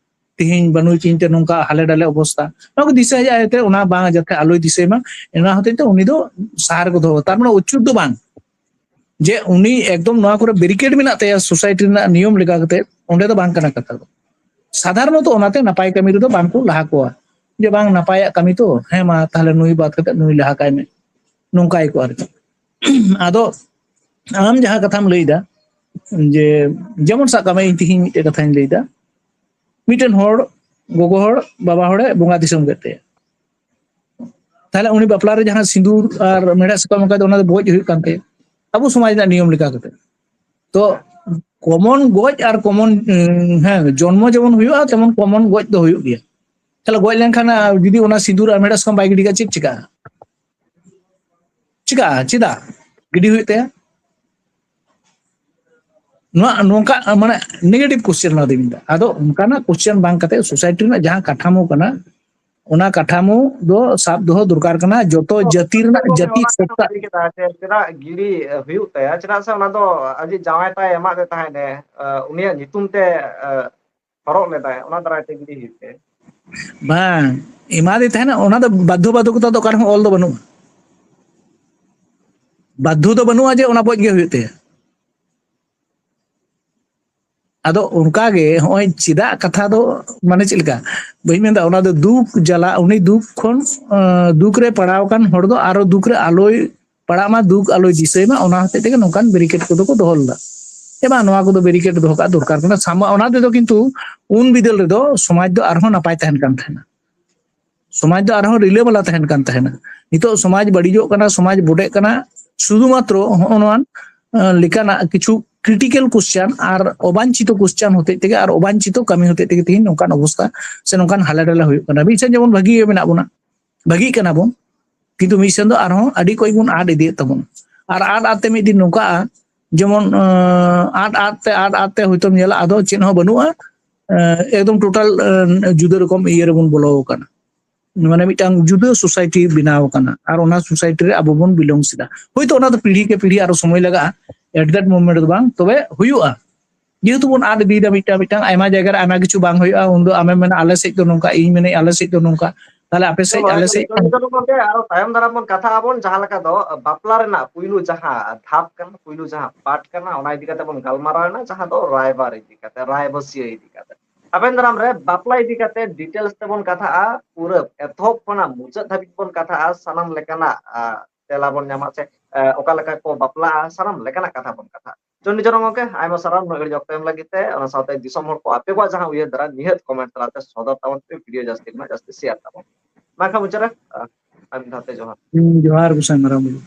ᱛᱤᱦᱤᱧ ᱵᱟᱹᱱᱩᱭ ᱛᱤᱧ ᱛᱮ ᱱᱚᱝᱠᱟ ᱦᱟᱞᱮ ᱰᱟᱞᱮ ᱚᱵᱚᱥᱛᱟ", ᱱᱚᱣᱟ ᱠᱚ ᱫᱤᱥᱟᱹ ᱦᱮᱡ ᱟᱭ ᱛᱮ ᱚᱱᱟ ᱵᱟᱝ ᱡᱟᱛᱮ ᱟᱞᱚᱭ ᱫᱤᱥᱟᱹᱭ ᱢᱟ, ᱚᱱᱟ ᱦᱚᱛᱮᱡ ᱛᱮ ᱩᱱᱤ ᱫᱚ ᱥᱟᱦᱟ ᱨᱮᱠᱚ ᱫᱚᱦᱚ, ᱛᱟᱨ ᱢᱟᱱᱮ ᱩᱪᱤᱛ ᱫᱚ ᱵᱟᱝ ᱡᱮ ᱩᱱᱤ ᱮᱠᱫᱚᱢ ᱱᱚᱣᱟ ᱠᱚᱨᱮ barricade ᱢᱮᱱᱟᱜ ᱛᱟᱭᱟ society ᱨᱮᱱᱟᱜ ᱱᱤᱭᱚᱢ ᱞᱮᱠᱟ ᱠᱟᱛᱮ, ᱚᱸᱰᱮ ᱫᱚ ᱵᱟᱝ ᱠᱟᱱᱟ ᱠᱟᱛᱷᱟ ᱫᱚ᱾ ᱥᱟᱫᱷᱟᱨᱚᱱᱚᱛᱚ ᱚᱱᱟᱛᱮ ᱱᱟᱯᱟᱭ ᱠᱟᱹᱢᱤ ᱨᱮᱫᱚ ᱵᱟᱝ ᱠᱚ ᱞᱟᱦᱟ ᱠᱚᱣᱟ, ᱡᱮ ᱵᱟᱝ ᱱᱟᱯᱟᱭᱟᱜ ᱠᱟᱹᱢᱤ ᱛᱚ, ᱦᱮᱸ ᱢᱟ ᱛᱟᱦᱞᱮ ᱱᱩᱭ ᱵᱟᱫ ᱠᱟᱛᱮ ᱱᱩᱭ ᱞᱟᱦᱟ ᱠᱟᱭ ᱢᱮ, ᱱᱚᱝᱠᱟ ᱜᱮᱠᱚ ᱟᱨᱠᱤ᱾ ᱟᱫᱚ ᱟᱢ ᱡᱟᱦᱟᱸ ᱠᱟᱛᱷᱟᱢ ᱞᱟᱹᱭᱫᱟ ᱡᱮ ᱡᱮᱢᱚᱱ ᱥᱟᱵ ᱠᱟᱜ ᱢᱮ ᱤᱧ ᱛᱤᱦᱤᱧ ᱢᱤᱫᱴᱮᱡ ᱠᱟᱛᱷᱟᱧ ᱞᱟᱹᱭᱫᱟ, ᱢᱤᱫᱴᱮᱱ ᱦᱚᱲ, ᱜᱚᱜᱚ ᱦᱚᱲ, ᱵᱟᱵᱟ ᱦᱚᱲᱮ ᱵᱚᱸᱜᱟ ᱫᱤᱥᱚᱢ ᱠᱮᱫ ᱛᱟᱭᱟ, ᱛᱟᱦᱞᱮ ᱩᱱᱤ ᱵᱟᱯᱞᱟ ᱨᱮ ᱡᱟᱦᱟᱸ ᱥᱤᱸᱫᱩᱨ ᱟᱨ ᱢᱮᱲᱦᱮᱫ ᱥᱟᱠᱟᱢ ᱚᱱᱠᱟ ᱫᱚ ᱚᱱᱟ ᱫᱚ ᱵᱚᱡ ᱦᱩᱭᱩᱜ ᱠᱟᱱ ᱛᱟᱭᱟ ᱟᱵᱚ ᱥᱚᱢᱟᱡᱽ ᱨᱮᱱᱟᱜ ᱱᱤᱭᱚᱢ ᱞᱮᱠᱟ ᱠᱟᱛᱮ᱾ ᱛᱚ ᱠᱚᱢᱚᱱ ᱜᱚᱡ ᱟᱨ ᱠᱚᱢᱚᱱ, ᱦᱮᱸ, ᱡᱚᱱᱢᱚ ᱡᱮᱢᱚᱱ ᱦᱩᱭᱩᱜᱼᱟ ᱛᱮᱢᱚᱱ ᱠᱚᱢᱚᱱ ᱜᱚᱡ ᱫᱚ ᱦᱩᱭᱩᱜ ᱜᱮᱭᱟ᱾ ᱛᱟᱦᱞᱮ ᱜᱚᱡ ᱞᱮᱱᱠᱷᱟᱱ ᱟᱨ ᱡᱩᱫᱤ ᱚᱱᱟ ᱥᱤᱸᱫᱩᱨ ᱟᱨ ᱢᱮᱲᱦᱮᱫ ᱥᱟᱠᱟᱢ ᱵᱟᱭ ᱜᱤᱰᱤ ᱠᱟᱜᱼᱟ, ᱪᱮᱫ ᱪᱤᱠᱟᱹᱜᱼᱟ? ᱪᱤᱠᱟᱹᱜᱼᱟ? ᱪᱮᱫᱟᱜ ᱜᱤᱰᱤ ᱦᱩᱭᱩᱜ ᱛᱟᱭᱟ? ᱱᱚᱣᱟ ᱱᱚᱝᱠᱟ ᱢᱟᱱᱮ negative question ᱱᱚᱣᱟ ᱫᱚᱧ ᱢᱮᱱᱫᱟ᱾ ᱟᱫᱚ ᱚᱱᱠᱟᱱᱟᱜ question ᱵᱟᱝ ᱠᱟᱛᱮ society ᱨᱮᱱᱟᱜ ᱡᱟᱦᱟᱸ ᱠᱟᱴᱷᱟᱢᱳ ᱠᱟᱱᱟ, ᱚᱱᱟ ᱠᱟᱴᱷᱟᱢᱳ ᱫᱚ ᱥᱟᱵ ᱫᱚᱦᱚ ᱫᱚᱨᱠᱟᱨ ᱠᱟᱱᱟ᱾ ᱡᱚᱛᱚ ᱡᱟᱹᱛᱤ ᱨᱮᱱᱟᱜ ᱡᱟᱹᱛᱤ ᱚᱱᱟ ᱠᱟᱛᱷᱟᱢ ᱥᱚᱛᱛᱟ ᱞᱟᱹᱭ ᱠᱮᱫᱟ ᱡᱮ ᱪᱮᱫᱟᱜ ᱜᱤᱲᱤ ᱦᱩᱭᱩᱜ ᱛᱟᱭᱟ, ᱪᱮᱫᱟᱜ ᱥᱮ ᱚᱱᱟ ᱫᱚ ᱟᱡᱤᱡ ᱡᱟᱶᱟᱭ ᱛᱟᱭ ᱮᱢᱟᱜ ᱫᱮ ᱛᱟᱦᱮᱸᱫ ᱮ, ᱩᱱᱤᱭᱟᱜ ᱧᱩᱛᱩᱢ ᱛᱮ ᱦᱚᱨᱚᱜ ᱞᱮᱫᱟᱭ, ᱚᱱᱟ ᱫᱟᱨᱟᱭ ᱛᱮ ᱜᱤᱲᱤ ᱦᱩᱭᱩᱜ ᱛᱟᱭᱟ᱾ ᱵᱟᱝ, ᱮᱢᱟᱫᱮ ᱛᱟᱦᱮᱱᱟ, ᱚᱱᱟ ᱫᱚ ᱵᱟᱫᱽᱫᱷᱚ ᱵᱟᱫᱷᱚᱠᱚᱛᱟ ᱫᱚ ᱚᱠᱟ ᱨᱮᱦᱚᱸ ᱚᱞ ᱫᱚ ᱵᱟᱹᱱᱩᱜᱼᱟ᱾ ᱵᱟᱫᱽᱫᱷᱚ ᱫᱚ ᱵᱟᱹᱱᱩᱜᱼᱟ ᱡᱮ ᱚᱱᱟ ᱵᱚᱡ ᱜᱮ ᱦᱩᱭᱩᱜ ᱛᱟᱭᱟ᱾ ᱟᱫᱚ ᱚᱱᱠᱟ ᱜᱮ ᱦᱚᱸᱜᱼᱚᱭ ᱪᱮᱫᱟᱜ ᱠᱟᱛᱷᱟ ᱫᱚ ᱢᱟᱱᱮ ᱪᱮᱫ ᱞᱮᱠᱟ? ᱵᱟᱹᱧ ᱢᱮᱱᱫᱟ ᱚᱱᱟ ᱫᱚ ᱫᱩᱠ ᱡᱟᱞᱟ, ᱩᱱᱤ ᱫᱩᱠ ᱠᱷᱚᱱ, ᱟᱸ, ᱫᱩᱠ ᱨᱮ ᱯᱟᱲᱟᱣ ᱟᱠᱟᱱ ᱦᱚᱲ ᱫᱚ ᱟᱨᱚ ᱫᱩᱠ ᱨᱮ ᱟᱞᱚᱭ ᱯᱟᱲᱟᱜ ᱢᱟ, ᱫᱩᱠ ᱟᱞᱚᱭ ᱫᱤᱥᱟᱹᱭ ᱢᱟ, ᱚᱱᱟ ᱦᱚᱛᱮᱡ ᱛᱮᱜᱮ ᱱᱚᱝᱠᱟᱱ barricade ᱠᱚᱫᱚ ᱠᱚ ᱫᱚᱦᱚ ᱞᱮᱫᱟ᱾ ᱮ ᱵᱟᱝ, ᱱᱚᱣᱟ ᱠᱚᱫᱚ barricade ᱫᱚᱦᱚ ᱠᱟᱜ ᱫᱚᱨᱠᱟᱨ ᱠᱟᱱᱟ᱾ ᱥᱟᱢᱟ-, ᱚᱱᱟ ᱛᱮᱫᱚ ᱠᱤᱱᱛᱩ ᱩᱱ ᱵᱤᱫᱟᱹᱞ ᱨᱮᱫᱚ ᱥᱚᱢᱟᱡᱽ ᱫᱚ ᱟᱨᱦᱚᱸ ᱱᱟᱯᱟᱭ ᱛᱟᱦᱮᱱ ᱠᱟᱱ ᱛᱟᱦᱮᱱᱟ᱾ ᱥᱚᱢᱟᱡᱽ ᱫᱚ ᱟᱨᱦᱚᱸ ᱨᱤᱞᱟᱹᱢᱟᱞᱟ ᱛᱟᱦᱮᱱ ᱠᱟᱱ ᱛᱟᱦᱮᱱᱟ᱾ ᱱᱤᱛᱚᱜ ᱥᱚᱢᱟᱡᱽ ᱵᱟᱹᱲᱤᱡᱚᱜ ᱠᱟᱱᱟ, ᱥᱚᱢᱟᱡᱽ ᱵᱚᱰᱮᱜ ᱠᱟᱱᱟ, ᱥᱩᱫᱷᱩ ᱢᱟᱛᱨᱚ ᱦᱚᱸᱜᱼᱚ ᱱᱚᱣᱟ ᱞᱮᱠᱟᱱᱟᱜ ᱠᱤᱪᱷᱩ ᱠᱨᱤᱴᱤᱠᱮᱞ ᱠᱚᱥᱪᱟᱱ ᱟᱨ ᱚᱵᱟᱧᱪᱷᱤᱛᱚ ᱠᱚᱥᱪᱟᱱ ᱦᱚᱛᱮᱡ ᱛᱮᱜᱮ ᱟᱨ ᱚᱵᱟᱧᱪᱷᱤᱛᱚ ᱠᱟᱹᱢᱤ ᱦᱚᱛᱮᱡ ᱛᱮᱜᱮ ᱛᱮᱦᱮᱧ ᱱᱚᱝᱠᱟᱱ ᱚᱵᱚᱥᱛᱟ ᱥᱮ ᱱᱚᱝᱠᱟᱱ ᱦᱟᱞᱮ ᱰᱟᱞᱮ ᱦᱩᱭᱩᱜ ᱠᱟᱱᱟ᱾ ᱢᱤᱫ ᱥᱮᱱ ᱡᱮᱢᱚᱱ ᱵᱷᱟᱹᱜᱤ ᱜᱮ ᱢᱮᱱᱟᱜ ᱵᱚᱱᱟ, ᱵᱷᱟᱹᱜᱤᱜ ᱠᱟᱱᱟ ᱵᱚᱱ, ᱠᱤᱱᱛᱩ ᱢᱤᱫ ᱥᱮᱱ ᱫᱚ ᱟᱨᱦᱚᱸ ᱟᱹᱰᱤ ᱠᱚᱡ ᱵᱚᱱ ᱟᱫ ᱤᱫᱤᱭᱮᱫ ᱛᱟᱵᱚᱱᱟ᱾ ᱟᱨ ᱟᱫ ᱟᱫ ᱛᱮ ᱢᱤᱫ ᱫᱤᱱ ᱱᱚᱝᱠᱟᱜᱼᱟ, ᱡᱮᱢᱚᱱ ᱟᱸ, ᱟᱫ ᱟᱫ ᱛᱮ ᱟᱫ ᱟᱫ ᱛᱮ ᱦᱚᱭᱛᱳᱢ ᱧᱮᱞᱟ ᱟᱫᱚ ᱪᱮᱫ ᱦᱚᱸ ᱵᱟᱹᱱᱩᱜᱼᱟ, ᱟᱸ, ᱮᱠᱫᱚᱢ ᱴᱳᱴᱟᱞ ᱡᱩᱫᱟᱹ ᱨᱚᱠᱚᱢ ᱤᱭᱟᱹ ᱨᱮᱵᱚᱱ ᱵᱚᱞᱚ ᱟᱠᱟᱱᱟ᱾ ᱢᱟᱱᱮ ᱢᱤᱫᱴᱟᱝ ᱡᱩᱫᱟᱹ ᱥᱳᱥᱟᱭᱴᱤ ᱵᱮᱱᱟᱣ ᱟᱠᱟᱱᱟ ᱟᱨ ᱚᱱᱟ ᱥᱳᱥᱟᱭᱴᱤ ᱨᱮ ᱟᱵᱚ ᱵᱚᱱ ᱵᱤᱞᱚᱝ ᱮᱫᱟ᱾ ᱦᱳᱭᱛᱳ ᱚᱱᱟ ᱫᱚ ᱯᱤᱲᱦᱤ ᱠᱮ ᱯᱤᱲᱦᱤ ᱟᱨᱚ ᱥᱚᱢᱚᱭ ᱞᱟᱜᱟᱜᱼᱟ, ᱮᱴ ᱫᱮᱴ ᱢᱳᱢᱮᱱᱴ ᱫᱚ ᱵᱟᱝ, ᱛᱚᱵᱮ ᱦᱩᱭᱩᱜᱼᱟ᱾ ᱡᱮᱦᱮᱛᱩ ᱵᱚᱱ ᱟᱫ ᱤᱫᱤᱭᱮᱫᱟ ᱢᱤᱫᱴᱟᱝ ᱢᱤᱫᱴᱟᱝ, ᱟᱭᱢᱟ ᱡᱟᱭᱜᱟ ᱨᱮ ᱟᱭᱢᱟ ᱠᱤᱪᱷᱩ ᱵᱟᱝ ᱦᱩᱭᱩᱜᱼᱟ, ᱩᱱᱫᱚ ᱟᱢᱮᱢ ᱢᱮᱱᱟ ᱟᱞᱮ ᱥᱮᱫ ᱫᱚ ᱱᱚᱝᱠᱟ, ᱤᱧ ᱢᱮᱱᱟᱹᱧ ᱟᱞᱮ ᱥᱮᱫ ᱫᱚ ᱱᱚᱝᱠᱟ, ᱛᱟᱦᱞᱮ ᱟᱯᱮ ᱥᱮᱫ ᱟᱞᱮ ᱥᱮᱫ ᱱᱤᱛᱚᱜ ᱜᱚᱝᱠᱮ ᱟᱨᱚ ᱛᱟᱭᱚᱢ ᱫᱟᱨᱟᱢ ᱵᱚᱱ ᱠᱟᱛᱷᱟᱜ ᱟᱵᱚᱱ, ᱡᱟᱦᱟᱸ ᱞᱮᱠᱟ ᱫᱚ ᱵᱟᱯᱞᱟ ᱨᱮᱱᱟᱜ ᱯᱩᱭᱞᱩ ᱡᱟᱦᱟᱸ ᱫᱷᱟᱯ ᱠᱟᱱᱟ, ᱯᱩᱭᱞᱩ ᱡᱟᱦᱟᱸ ᱯᱟᱴ ᱠᱟᱱᱟ, ᱚᱱᱟ ᱤᱫᱤ ᱠᱟᱛᱮ ᱵᱚᱱ ᱜᱟᱞᱢᱟᱨᱟᱣ ᱮᱱᱟ, ᱡᱟᱦᱟᱸ ᱫᱚ ᱨᱟᱭᱵᱟᱨ ᱤᱫᱤ ᱠᱟᱛᱮ, ᱨᱟᱭᱵᱟᱹᱥᱤᱭᱟᱹ ᱤᱫᱤ ᱠᱟᱛᱮ᱾ ᱦᱟᱯᱮᱱ ᱫᱟᱨᱟᱢ ᱨᱮ ᱵᱟᱯᱞᱟ ᱤᱫᱤ ᱠᱟᱛᱮ ᱰᱤᱴᱮᱞᱥ ᱛᱮᱵᱚᱱ ᱠᱟᱛᱷᱟᱜᱼᱟ, ᱯᱩᱨᱟᱹ ᱮᱛᱚᱦᱚᱵ ᱠᱷᱚᱱᱟᱜ ᱢᱩᱪᱟᱹᱫ ᱫᱷᱟᱹᱵᱤᱡ ᱵᱚᱱ ᱠᱟᱛᱷᱟᱜᱼᱟ, ᱥᱟᱱᱟᱢ ᱞᱮᱠᱟᱱᱟᱜ, ᱟ, ᱛᱮᱞᱟ ᱵᱚᱱ ᱧᱟᱢᱟ ᱥᱮ, ᱟ, ᱚᱠᱟ ᱞᱮᱠᱟ ᱠᱚ ᱵᱟᱯᱞᱟᱜᱼᱟ, ᱥᱟᱱᱟᱢ ᱞᱮᱠᱟᱱᱟᱜ ᱠᱟᱛᱷᱟ ᱵᱚᱱ ᱠᱟᱛᱷᱟᱜᱼᱟ᱾ ᱪᱚᱱᱰᱤ ᱪᱚᱨᱚᱱ ᱜᱚᱝᱠᱮ, ᱟᱭᱢᱟ ᱥᱟᱨᱦᱟᱣ ᱱᱩᱱᱟᱹᱜ ᱜᱷᱟᱹᱲᱤᱡ ᱚᱠᱛᱚ ᱮᱢ ᱞᱟᱹᱜᱤᱫ ᱛᱮ, ᱚᱱᱟ ᱥᱟᱶᱛᱮ ᱫᱤᱥᱚᱢ ᱦᱚᱲ ᱠᱚ ᱟᱯᱮ ᱠᱚᱣᱟᱜ ᱡᱟᱦᱟᱸ ᱩᱭᱦᱟᱹᱨ ᱫᱷᱟᱨᱟ ᱱᱤᱦᱟᱹᱛ ᱠᱚᱢᱮᱱᱴ ᱛᱟᱞᱟᱛᱮ ᱥᱚᱫᱚᱨ ᱛᱟᱵᱚᱱ ᱯᱮ, ᱵᱷᱤᱰᱤᱭᱳ ᱡᱟᱹᱥᱛᱤ ᱠᱷᱚᱱᱟᱜ ᱡᱟᱹᱥᱛᱤ ᱥᱮᱭᱟᱨ ᱛᱟᱵᱚᱱ᱾ ᱢᱟ ᱮᱱᱠᱷᱟᱱ ᱢᱩᱪᱟᱹᱫ ᱨᱮ, ᱟ, ᱟᱨ ᱢᱤᱫ ᱫᱷᱟᱣ ᱛᱮ ᱡᱚᱦᱟᱨ᱾ ᱦᱩᱸ, ᱡᱚᱦᱟᱨ ᱜᱚᱸᱥᱟᱭ ᱢᱟᱨᱟᱝ ᱵᱩᱨᱩ᱾